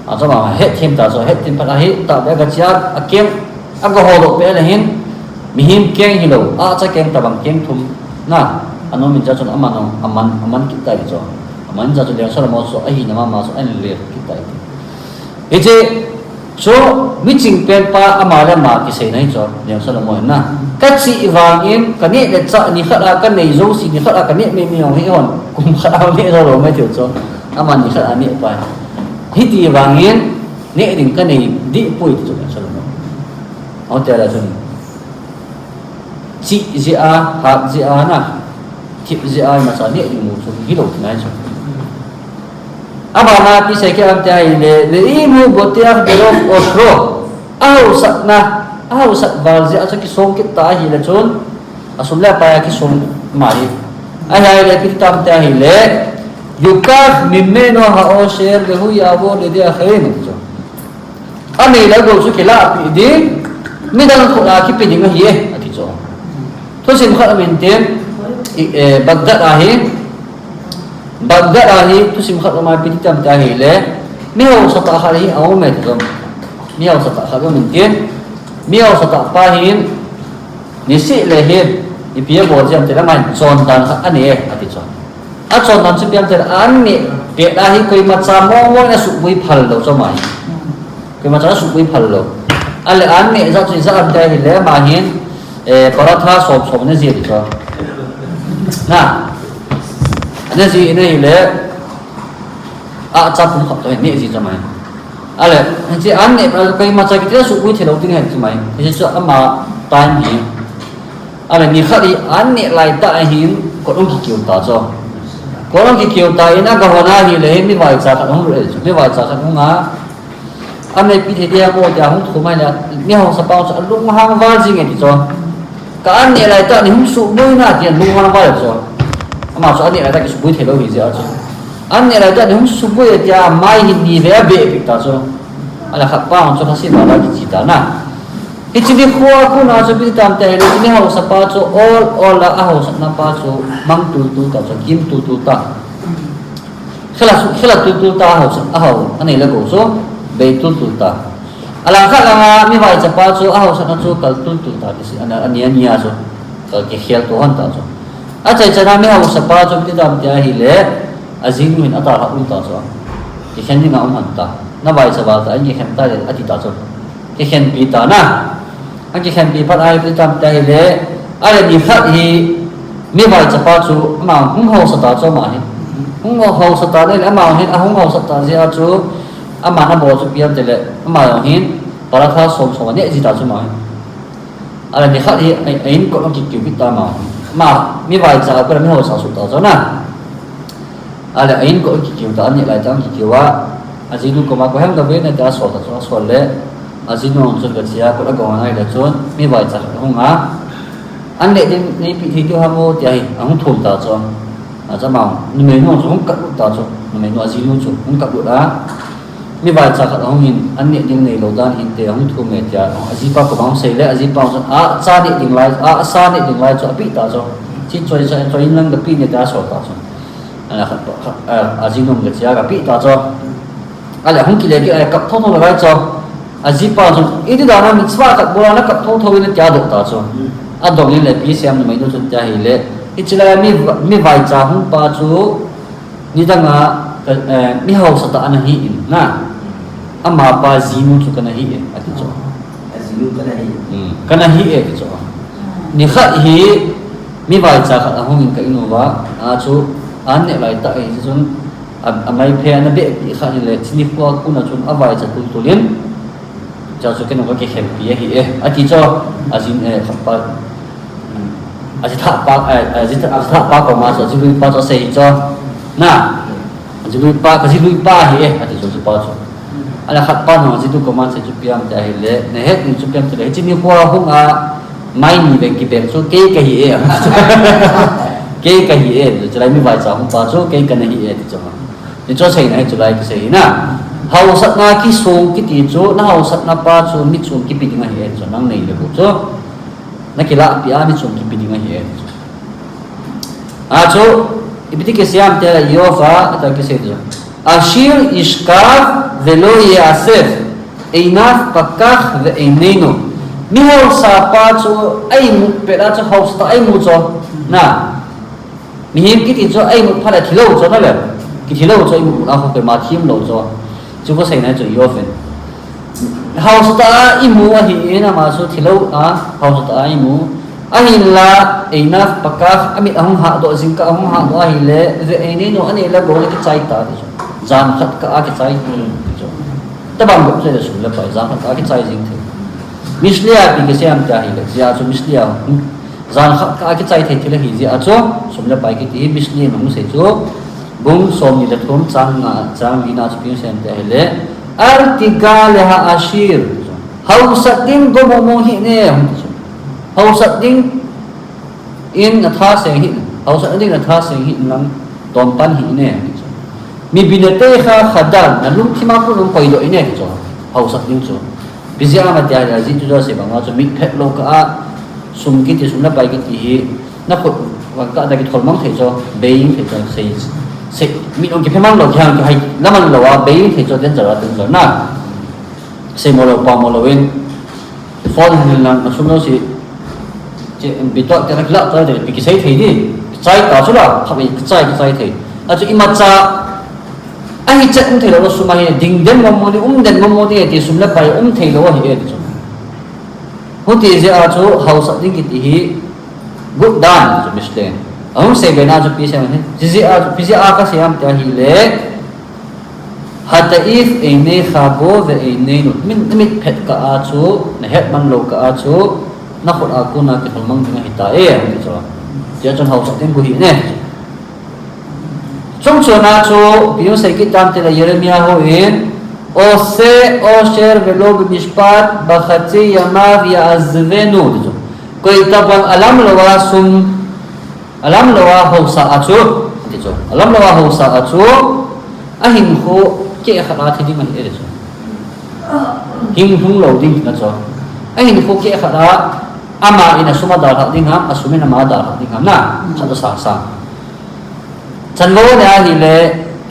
Achu ama hetthem ta chu, hetthem phat ahi, tahbeh a agache a, akeng, agahodoh peh le hin, mihem keng hilou, ahcha keng tabang keng thum, na, anom in cha chun aman, aman, aman kit tai chu, aman cha chu Leng Solomon chu ahina mama chu ahin le kit tai. Hiche chu miching pen pa ama le ama kiseina hi chu, Leng Solomon in na. Kachih vangin, kaneh le chah nikhat a kanei jouse, nikhat a kaneh meimei jong hi hon, kum khat a neh jou lou mai tiu chu, ama nikhat a neh pa. Hiti vangin, neh ding kanei deh poi ti chu Solomon. Ahung tia le chun. Chih jeh a, hat jeh a na. Thip jeh a, imacha neh ding mu chu hilou ti nai chu. Abana kisei kit am ti ahile, ואם הוא בוטח ברוב עושרו. Ahaosatna, ahaosat val jeh a chu kisong kit ta ahile chun. Asum le apai a kisong ma hi. Ahile ipi ti tam ti ahile, ייקח ממנו העושר והוא יעבור לידי אחרים, ati chu. Anei le agou chu kilahpeh ding, midang khut a kipe ding ahi e, ati chu. Thusim khat um in tin, i, eh, Baghdad a hi, Baghdad a hi, thusim khat um a ipi ti tam ti ahile, mi haosa tah khat hi aum e ti chu. Mi haosa tah khat um in tin, mi haosa tah pa hin, Niseh le hin, ipi abol jeh ham tile ama hin chondan khat anei e, ati chu. Achondan chu ipi ham tile, an neh pet a hi koimacha mong mong in asuhboi phal lou chu ama hin. Koimacha asuhboi phal lou. Ale an neh jat chu ijat ham ti ahile ama hin, eh, paratha som som ana jih ati chu. Na. Ana jih in ahile, ahcha pum khat toh hin neh ji chu ama hin. Ale, hiche an neh pet a koimacha kiti le asuhboi thei lou ding ahi ti chu ama hin. Hiche chu ama time hi. Ale, nikhat hi an neh lai tah ahin kot ahung kikiu ta chu. Kot ahung kikiu ta in agahon ahile, mi vaicha khat ahung lut e chu. Mi vaicha khat ahung a, aneipi thei ding ham tia ahung thum ahile, mi haosa pa chu alunghang val jing e ti chu. Ka an neh lai tah ni hung suhboi na, tin lunghang val chu. Ama chu an neh lai tah kisuhboi thei lou ahi jeh a chu. An neh lai tah ni hung suhboi e tia, mai hin ni vei abeh peh ta chu. Ala khat pa chu lhasetna la kiche ta na. Hiche nikho a kona chu ipi ti tam ti ahile, hiche mi haosa pa chu ol ol a ahaosatna pa chu mang tul tul ta chu, gim tul tul ta. Khel a, khel a tul tul ta ahao, ahao, anei le agou chu, bei tul tul ta. Alangkhat langa mi vaicha pa chu, ahaosatna chu, kal tul tul ta, kisi, ana, ani, ani a chu, kal kikhel to hon ta chu. Achai chan a mi haosa pa chu, ipi ti tam ti ahile, ajinu hin atalhah um ta chu. Kikhen ding a um hon ta. Na vaicha val ta, ahin kikhen ta le, ati ta chu. Kikhenpi ta na. Akikhenpi phat a ipi ti tam ti ahile, ale nikhat hi mi vaicha pa chu ama hung haosa ta chu ama hin. Hung haosa ta le ama hin ahung haosa ta jeh a chu aman abol chu ipi ham tile ama jong hin paratha som som aneh ji ta chu ama hin. Ale nikhat hi a, a in kot ahung kikiu kit ta ama hin. Ama mi vaicha a kona mi haosa suh ta chu na. Ale, a in kot kikiu ta, an neh lai tah kikiu a, ajinu koma koi ham gave nai tia asol ta chu, asol le, ajinu chun gache a, kot agong ahile chun, mi vaicha khat ahung a, an neh ding neipeh thei diu ham o, tia hi, ahung thum ta chu. Achu ama, numeinu chu hung kap lut ta chu, numeinu ajinu chu hung kap lut a, mi vaicha khat ahung in, an neh ding neilou dan hinte, hung thum e tia, ajipa koma hung sei le, ajipa chu, a, cha neh ding lai, a, asa neh ding lai chu, apeh ta chu, chi choi, choi, choi in lang kapeh ne tia asol ta chu. Ana khat, khat, a, ajinu hung kap chia kapeh ta chu. Ale, hung kile kit a, kap thotho le lai chu. Ajipa chu, iti dan a mitzvah khat bol a nakap thotho in tia adoh ta chu. Adong in le Pi Siam numeinu chun tia ahile, hiche lai mi, mi vaicha hung pa chu, nidang a, eh, mi haosa tah ana hi in, na. Amapa jinu chu kana hi e, ati chu. Ajinu kana hi. Hmm, kana hi e, ati chu. Nikhat hi, mi vaicha khat ahung in ka in uva, achu, an neh lai tah ahi chun, A, amai phe ana beh pi khat in le, chuni khua kuna chun avaicha tultul in, cha chu kei nung ka kikhen pi ahi e, ati chu, ajin, eh, khat pa, aji thah pa, eh, aji thah, aji thah pa koma chu, aji lui pa chu asei chu, na, aji lui pa, ka ji lui pa ahi e, ati chu, chu pa chu. Ala khat pa nung aji tu koma sei chu ipi ham tia ahile, nahet ding chu ipi ham tia ahile, hiche ni khua hung a, Mai ni veng kibeng chu kei kahi e. Kei kahi e, chulai mi vaicha hung pa chu kei kana hi e ti chu. Hichu seina hi chulai kisei hi na. Haosatna kisong kiti chu, na haosatna pa chu mi chung kipe ding ahi e chu, nang nei le bu chu. Na kilah pi a mi chung kipe ding ahi e ti chu. Achu, ipi ti kisei ham tia ahile Iyov a, ata kisei chu. Ashir yishkav velo ye'asef, einav pakach ve'einenu. Mi haosa pa chu a-imut pet a chu haosa tah a imu chu. Na. Mihem kiti chu a-imut phat le thilou chu na le. Kithilou chu a-imut a kho koima themlou chu. Chu kaseina chu Iyov in. Haosa tah a imu ahi in ama chu thilou a, haosa tah a imu. Ahinla, einav pakach, amit ahung hahdoh, jingkah ahung hahdoh ahile, ve'einenu, anei le agou le kichai ta ti chu. Jan khat kah a kichai ti chu. Tabang bep chu le sum le pai, jan khat kah a kichai jing thei. Mishle a ipi kisei ham tia ahile, jia chu Mishle a, hmm, jan khat kah a kichai thei thil ahi jia chu, sum le pai kiti hi Mishle in ahung sei chu, bung somni le thum chang nga, chang lina chu ipi kisei ham tia ahile, al tiga leha'ashir. Haosat ding gom mong mong hih in, hung ti chu. Haosat ding in natha seng hih in, haosat ding natha seng hih in lang, tom pan hih in, hung ti chu. Mibinatecha chadal, nalungthim a kon hung koidoh in, ti chu. Haosat ding chu. Ipi jeh ham tia ahile, ajeh chu asei banga chu mitphet lou kah a, sum kiti, sum le pai kiti hi, nakhut vang kah a kithol mang thei chu, bei thei chu, sei, sei, mit hung kiphe mang lou, kihang kihai la mang lou a, bei thei chu, danger a, danger na. Sei mo lou, pa mo lou in, phone hin lang, na sum lou si, che, bitua te na kilah ta de, ipi kisei thei di, kichai ta chu la, phabep kichai, kichai thei. Achu imacha, ahi chet um thei lou, sum ahi, ding den mong mong di, um den mong mong di, ti sum le pai um thei lou ahi e ti chu. Huti jeh a chu haosat ding kiti hi, gut dan chu Mishle in. Ahung sei be na chu ipi sei ham hi, ipi jeh a, ipi jeh a kasei ham tia ahile, Hata'if einecha bo ve'einenu. Mit, mitphet kah a chu, nahet man lou kah a chu, nakhut a kon a kithol mang ding ahi ta e, ti chu. Tia chun haosat ding gu hih in. Chungchon a chu, ipi hung sei kit tam tia ahile Jeremiah hon, Ose osher velo bemishpat, bachatzi yamav ya'azvenu, ti chu. Koi tabang alam lou a sum, Alam lou a haosa a chu, ti chu. Alam lou a haosa a chu, ahinkho keh khat a thi ding ahi e ti chu. Hing lhung lou ding na chu. Ahinkho keh khat a, ama in asum adalhah ding ham, asum in ama adalhah ding ham na, khat asang sang. Chanvo ne ahile,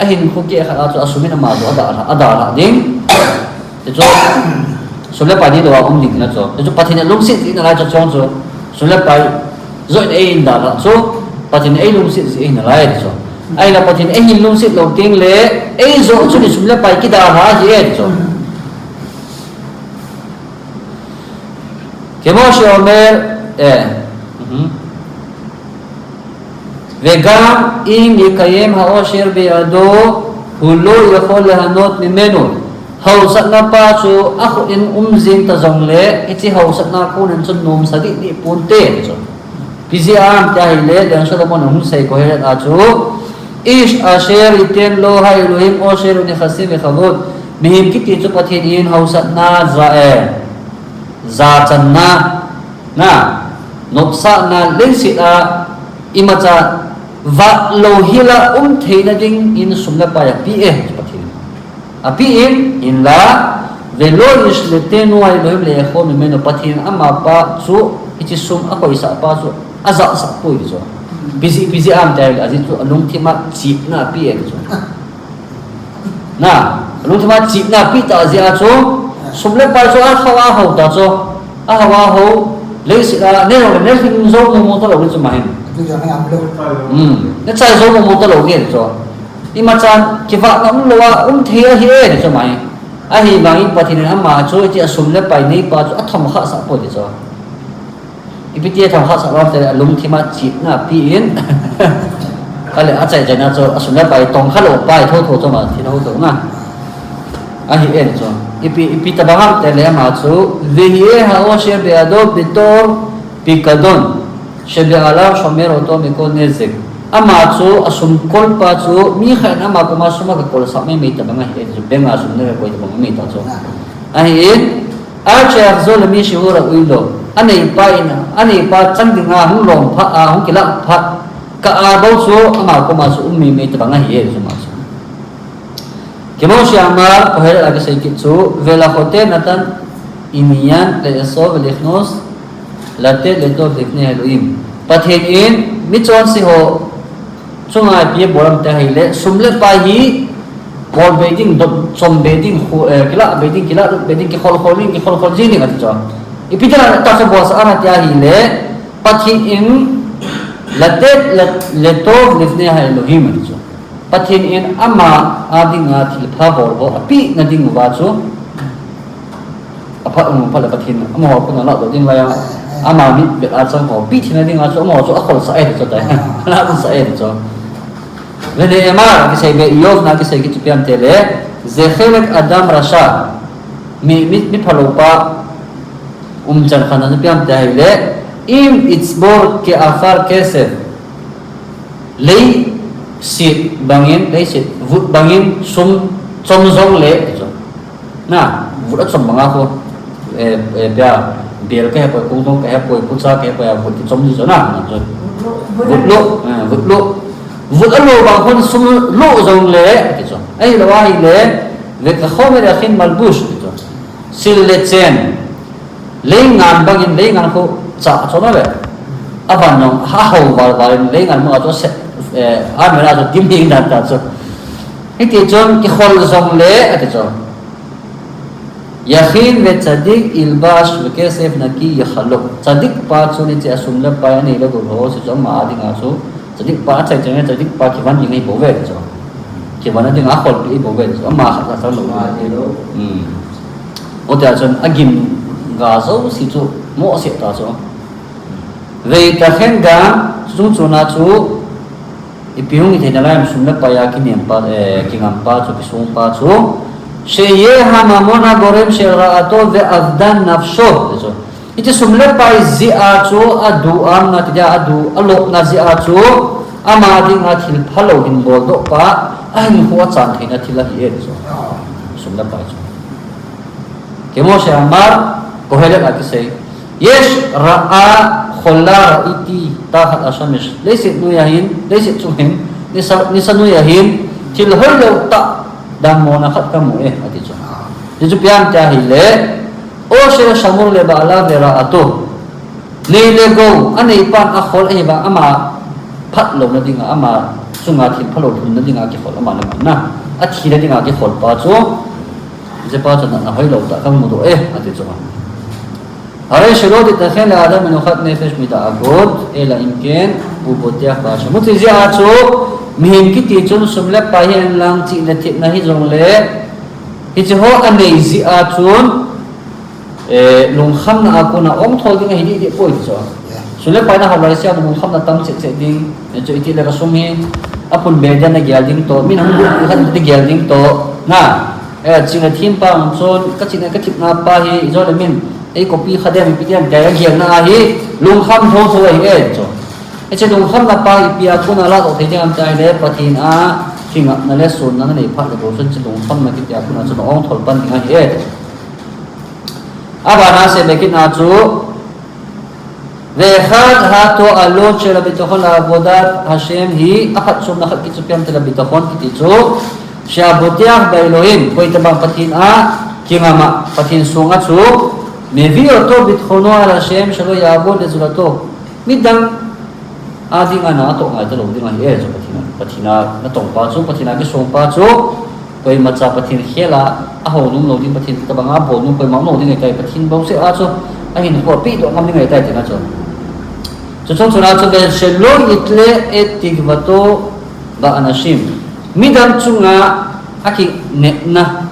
ahinkho keh khat a chu, asum in ama chu adalhah, adalhah ding. Ti chu, sum le pai neilou a um ding na chu. Ti chu Pathen in alungset jing nalai chu chong chu. Sum le pai joh in eidalhah chu. Pathen in eilungset jing nalai ti chu. Ahinla Pathen in eihin lungset lou teng le, eijoh chu ni sum le pai kidalhah ji e ti chu. כמו שאומר, אה, מהמ. וגם אם יקיים העושר בידו, הוא לא יכול ליהנות ממנו. Haosatna pa chu akhut in um jing ta jongle, hiche haosatna kon in chun nomsa ding ding ponte chu. Ipi jeh ham tia ahile, Leng Solomon in hung sei Kohelet a chu, איש אשר ייתן לו האלוהים עושר ונכסים וכבוד. Mihem kiti chu Pathen in haosatna, ja, eh, jachanna, na, nopsahna, leiset a imacha Vat lou hila um theina dingin sum le pai ape e, Pathen in. Ape in, hinla, ולא ישלטנו האלהים לאכול ממנו, Pathen in amapa chu, hiche sum akoisah pa chu, ajahsah poi ti chu. Ipi jeh, ipi jeh ham tia ahile, ajeh chu alungthim a chihna ape e ti chu. Na, alungthim a chihna ape ta jeh a chu, sum le pai chu ahao ahao ta chu, ahao ahao, leiset a, neo le neo hin jou mong mong talou le chu ma hin. Hmm, nachai jou mong mong talou le chu. Imacha kivat ngam lou a, um thei ahi e ti chu ma hin. Ahivangin Pathen in ama chu, hiche a sum le pai neipa chu, athomkhah sah poi ti chu. Ipi tia thomkhah sah ham tile alungthim a chihna ape in. Ale achai chaina chu asum le pai tongkha lou pai thotho chu ma thi thotho na. Ahi e chu. Ipi, ipi tabang ham tile ama chu ויהא העושר בידו בתור פקדון שבעליו שומר אותו מכל נזק. Ama chu asum kolpa chu mi khat in ama koma sum akakolsah mai mai tabang ahi e chu. Bank a sum le koi tabang mai ta chu. Ahin, עד שיחזור למי שהוא ראוי לו. Aneipa in, aneipa chan dinga hung lom phat, a, hung kilah phat kah a bou chu ama koma chu um mai mai tabang ahi e chu ama chu. כמו שאמר, Kohelet a kisei kit chu, ולחוטא נתן ענין לאסור ולכנוס לתת לטוב לפני האלהים. Pathen in michonse ho chunga ipi abol ham tia ahile, sum le pai hi bol be ding, dot chom be ding, khu, eh, kilah be ding, kilah lut be ding, kikhol khol ding, kikhol khol jing ding ati chu. Ipi tia tahsa bolsah ham tia ahile, Pathen in לתת לטוב לפני האלהים ati chu. Pathen in ama a dinga thilpha bol ho apehna ding uva chu, aphat um phat le Pathen in amaho kona ladoh ding lai a, ama mitvet a chang ho peh theina dinga chu amaho chu akholsah e ti chu tai. Ladohsah e ti chu. ונאמר, kisei be Job na kisei kit chu ipi ham tile, זה חלק אדם רשע, mi, mi, mi phalou pa umchan khat na chu ipi ham tia ahile, אם יצבור כעפר כסף, leiset bangin, leiset vut bangin sum chom jongle ti chu. Na, vut achom banga khu, eh, eh, pia, bel kahepoi, kongdong kahepoi, kucha kahepoi, a vut kichom ji chu na, na chu. Vut lo, eh, vut lo. Vut alo bang khun sum lo jongle ti chu. Ahilou ahile, וכחומר יכין מלבוש ti chu. Sil le chen. Leingan bangin, leingan khu cha chom a ve. Avan jong, ahao val val in, leingan banga chu se, eh, a mera chu dim ding dan ta chu. Hiti chun kikhol jongle ati chu. יכין וצדיק ילבש וכסף נקי יכלו. Tzadik pa chu hiche asum le pai anei le gol ho, hiche chu ama a dinga chu. Tzadik pa achai chai, tzadik pa kivon ding ahi bou ve chu. Kivon a dinga akholpi ahi bou ve chu. Ama khat khat lou. Hmm. Otia chun agim ga jouse chu mohseh ta chu. וייתכן גם, chung chona chu, ipi hung hi thei nalai ham, sum le pai a kinem pa, eh, kingam pa chu, kisung pa chu, שיהיה הממון הגורם של רעתו ואובדן נפשו. Ti chu. Hiche sum le pai jeh a chu, aduham na ti dia, adu, alopna jeh a chu, ama dinga thil phalou hin boldoh pa, ahinkho achan theina thil ahi e ti chu. Sum le pai chu. כמו שאמר, Kohelet a kisei. יש רעה חולה ראיתי תחת השמש. Leiset noiya hin, leiset chung hin, nisa, nisa noiya hin, thil hoilou tah, dammona khat kamu e, ati chu. Ti chu ipi ham tia ahile, עושר שמור לבעליו לרעתו. Nei le gou, aneipan akhol ahi vang, ama phat louna dinga, ama chunga thil phalou lhunna dinga kikhol, ama le ama na. Athina dinga kikhol pa chu. Hiche pa chu natna hoilou tah kamudoh e, ati chu. הרי שלא תיתכן לאדם מנוחת נפש מדאגות, אלא אם כן הוא בוטח בה'. Hiche jeh a chu, mihem kiti chun sum le pai hi hen lang chih le thepna hijongle, hiche ho anei jeh a chun, eh, lungkhamna a kona ongthol ding ahi deh deh poi ti chu. Sum le pai na hao lai seh a lungkhamna tam cheh cheh ding, eh, chu iti le kasum hi, aphun be dia nagel ding toh, min ahung lut khat nagel ding toh, na, eh, chih le them pa chun, kachihna kathepna pa hi, ijole min, ei copy kha dem, ipi dem, tia gelna ahi, lungkham thotho ahi e chu. Hiche lungkhamna pa ipi a kona ladoh thei ding ham tia ahile, Pathen a kingapna le sonna nanei phat le bou chun, hiche lungkhamna kiti a kona chun ongthol pan ding ahi e. Abana seibe kitna chu, Ve'echad ha'ato'alot shel habitachon la'avodat Hashem hi, aphatchomna khat kiti chu ipi ham itile bitachon kiti chu, she'abotach be'elohim, koi tabang Pathen a kingam a, Pathen songa chu, mevi oto bitachon al Hashem shelo ya'avod lezulato. Midang a dinga na atoh ngai talou ding ahi e, chu Pathen a, Pathen a natong pa chu, Pathen a kisong pa chu, koimacha Pathen khel a, ahou nom lou ding, Pathen tabang a bol nom koima umlou ding ahitai, Pathen bouseh a chu, ahinkho a pehdoh ngam ding ahitai tina chu. Chuchung chuna chu ve, shelo yitle et tikvato be'anashim. Midang chunga akinepna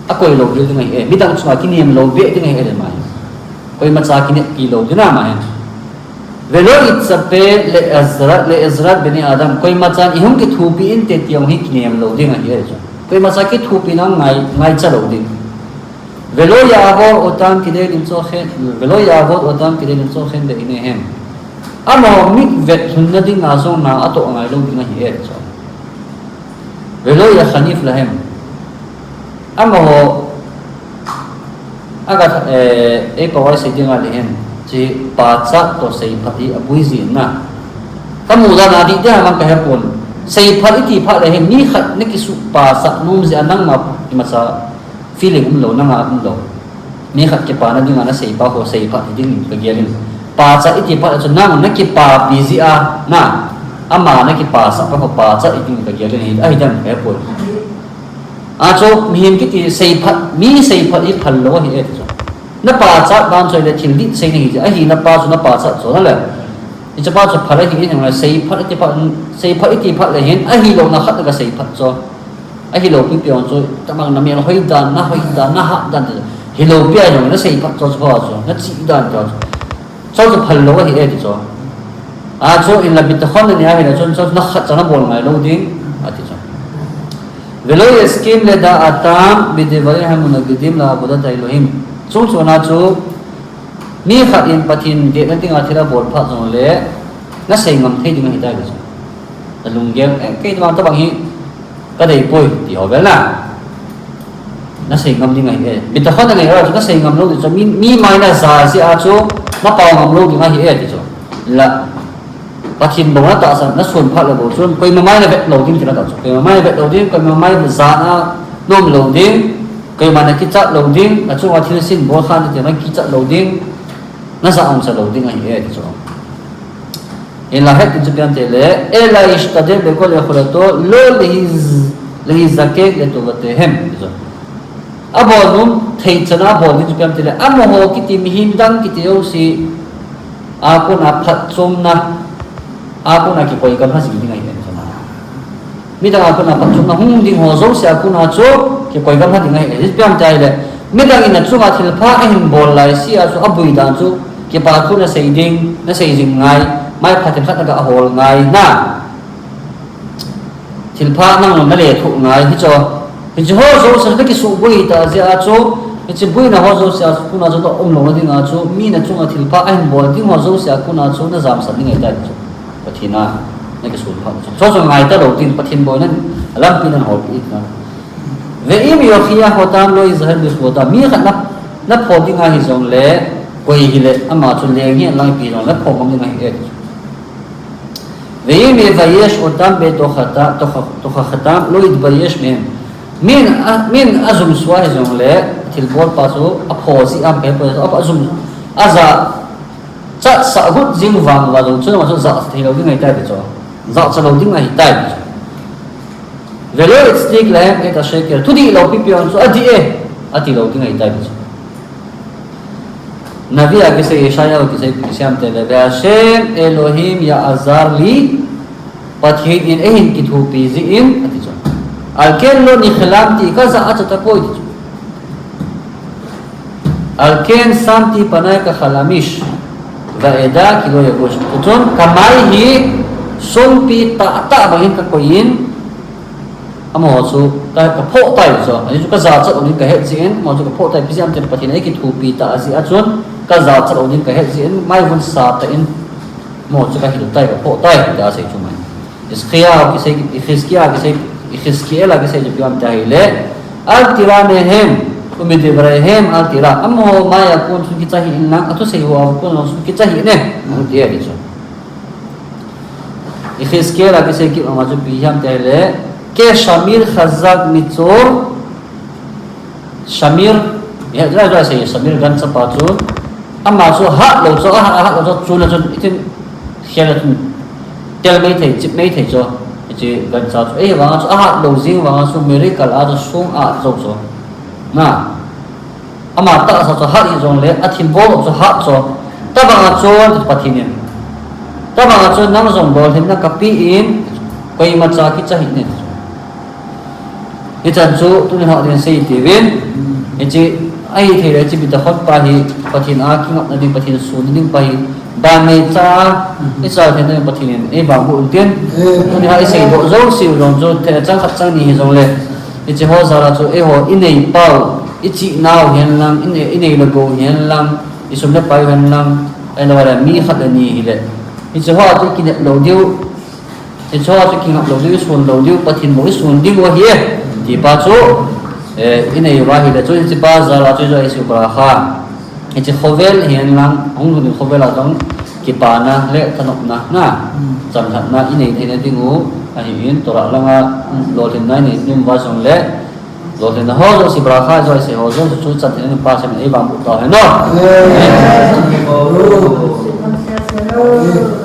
akoi lou ding ahi e, midang chunga kinem lou beh ding ahi e le mai. Koimacha kineppi lou ding ama hin. Ve'lo yitzape le'ezrat, le'ezrat bnei adam. Koimachan ihung kithopi inte ti jong hi kinem lou ding ahi e chu. Koimacha kithopina ngai, ngaicha lou ding. Ve'lo ya'avod otam kedei limtso chen, ve'lo ya'avod otam kedei limtso chen be'enehem. Amaho mit vetlhunna dinga jong na atoh ngai lou ding ahi e chu. Ve'lo yachanif lahem. Amaho aga, eh, eipao a isei dinga le hin, hiche pachat toh seiphat hi aboi jin na. Kamu dan a dih deh a mang kahepon. Seiphat iti phat le hin, mi khat nakisuh pachat nom jeh a nangma imacha feeling umlou, nanga umlou. Mi khat kipana dinga nasei pa ho seiphat hiding kagel in. Pachat iti phat le chu nang nakipapi jeh a na. Ama nakipachat pa ho pachat hiding kagel in, ahi dan kahepon. Achu, mihem kiti seiphat, mi seiphat hi phal lou ahi e ti chu. Na pachat dan chu ahile thil dih seina ahi, ahina pa chu na pachat chu na le. Hiche pa chu phal ahi e, seiphat iti phat, seiphat iti phat le hin, ahilouna khat na ka seiphat chu. Ahilou pipi jong chu, tabang na melhoi dan, na hoi dan, na hat dan ti. Hilou pi a jong na seiphat chu chu, chu, na chih dan chu. Chu chu phal lou ahi e ti chu. Achu, in la bitachon na nei ahile chun, chu na khat cha na bol ngai lou ding, ati chu. Ve'lo yaskim leda'atam bidvarim hamunagidim la'avodat ha'elohim. Chung chuna chu, mi khat in Pathen dehna dinga thil abol phat jongle, nasei ngam thei ding ahitai ti chu. Na lunggel, eh, kei tabang tabang hi, kadei poi, ti ho vel na. Nasei ngam ding ahi e. Bitachon na nei a chu nasei ngam lou ding chu, mi, mi mai naja jeh a chu napao ngam lou ding ahi e ti chu. La, Pathen bou natahsan, nasun phat le bou chun, koima mai navet lou ding ti natah chu. Koima mai navet lou ding, koima mai jana naum lou ding, koima nakichat lou ding, nachunga thilsin bol khan ti nakichat lou ding, naja umsa lou ding ahi e ti chu. Hinla het ding chu ipi ham itile, ela yashtadel bekol yacholato lo lehiz-, lehizakek letovatehem. Abol nom thei chan a bol ding chu ipi ham itile, amaho kiti mihem dang kiti jouse a kona phatchomna a kona kikoi gamlha jing ding ahi e. Midang a kona phatchomna hung ding ho jouse a kona chu kikoi gamlha ding ahi e. Ipi ham itile, midang in nachunga thilpha ahin bol laise a chu aboi dan chu, kipa thu nasei ding, nasei jing ngai, mai phat themkhat naga hol ngai na. Thilpha nang nalethuh ngai, hichu. Hiche ho jouse nakisuh boi ta jeh a chu, hiche boina ho jouse a chu, kona chu naum louna dinga chu, mi nachunga thilpha ahin bol ding ho jouse a kona chu, najamsat ding ahitai chu. Pathen a nakisun phat chu. Chu chu ngai talou ding, Pathen boina lampi naholpeh ding na. Ve'im yochiach otam lo yizahel bechuvata. Mi khat na, napho ding ahi jongle, koi hile, ama chu leng hihen lang ipi jongle napho ngam ding ahi e. Ve'im yevayesh otam betochata-, tocha-, tochachatam lo yitbayesh mehem. Min a, min ajumsua ahi jongle, thilbol pa chu apho jeh a, apho jeh a, ajum, aja, chatsah got jing vang uva jong chun ama chu jachat thei lou ding ahitai ti chu. Jachat lou ding ahitai ti chu. Ve'lo yatzik lahem et hasheker. Thudih lou pipi jong chu adih e, ati lou ding ahitai ti chu. Navi a kisei, Yeshayahu kisei, kisei ipi ham itile, Ve'Hashem Elohim ya'azar li, Pathen in eihin kithopi jeh in, ati chu. Al ken lo nichlamti, kajachat tapoi ti chu. Al ken samti panai kachal hamish, ve'eda ki lo yavush. Chun kamai hi songpi tahtah bangin kakoi in, amaho chu ka, kaphoh tai chu. Ajeh chu kajachat lou ding kahet jeh in, amaho chu kaphoh tai, ipi jeh ham itile Pathen in eikithopi tah jeh a chun, kajachat lou ding kahet jeh in, maivun sa tah in, amaho chu kahil tai, kaphoh tai, tia asei chu mai. Hizkia kisei, Hizkia kisei, Hizkiel a kisei chu ipi ham itile, Al tira mehem, Umidivrei hem ati la, amaho maiya kon chun kicha hih in lang, athusei hoa kon chun kicha hih in, ati ahi chu. Yehezkel a kisei kit ama chu ipi ham itile, Ke Shamir Chazak Mitzor, Shamir, ihet jeh a sei Shamir ganchapa chu, ama chu ahat lou chu, ahat, ahat lou chu, chun a chun, itin, khel a chun, tel mei thei, chip mei thei chu, hiche gancha chu. Ahivanga chu, ahat lou jing vanga chu, miracle a chu, song a jou chu. Na, ama tahsa chu hat hijongle, athim bol chu hat chu. Tobang a chun Pathen in, tobang a chun nang jong lolhinna kapeh in, koimacha kicha hih in. Hichan chu tuni hah din sei tiuvin, hiche ahithei le hiche bitachon pa hi Pathen a kingapna ding, Pathen sunna ding pa hi, ban neicha a, ichal theina ding Pathen in eivangboh in tin. Tuni hah isei doh jouse u jong chu, thil chang khat chang ni hijongle, hiche ho jal a chu eiho inei pau, ichih nau hen lang, inei, inei le gou hen lang, isum le pai hen lang, ahilou le mi khat le ni hile, hiche ho a chu ikinep lou diu, hiche ho a chu kingap lou diu, isun lou diu, Pathen bou isun diu ahi e, ti pa chu, eh, inei uva hile chu hiche pa jal a chu ijo isi u pa kha. Hiche khovel hen lang, hung lhun ding khovel a jong kipana le thanopna, na, chamlhatna inei theina ding u ahin, Torah langa lolhinna inei ding uva jongle, lolhinna ho jouse, bracha jouse ho jouse chu chan theina ding Pathen in eivangboh tau hen. Amen.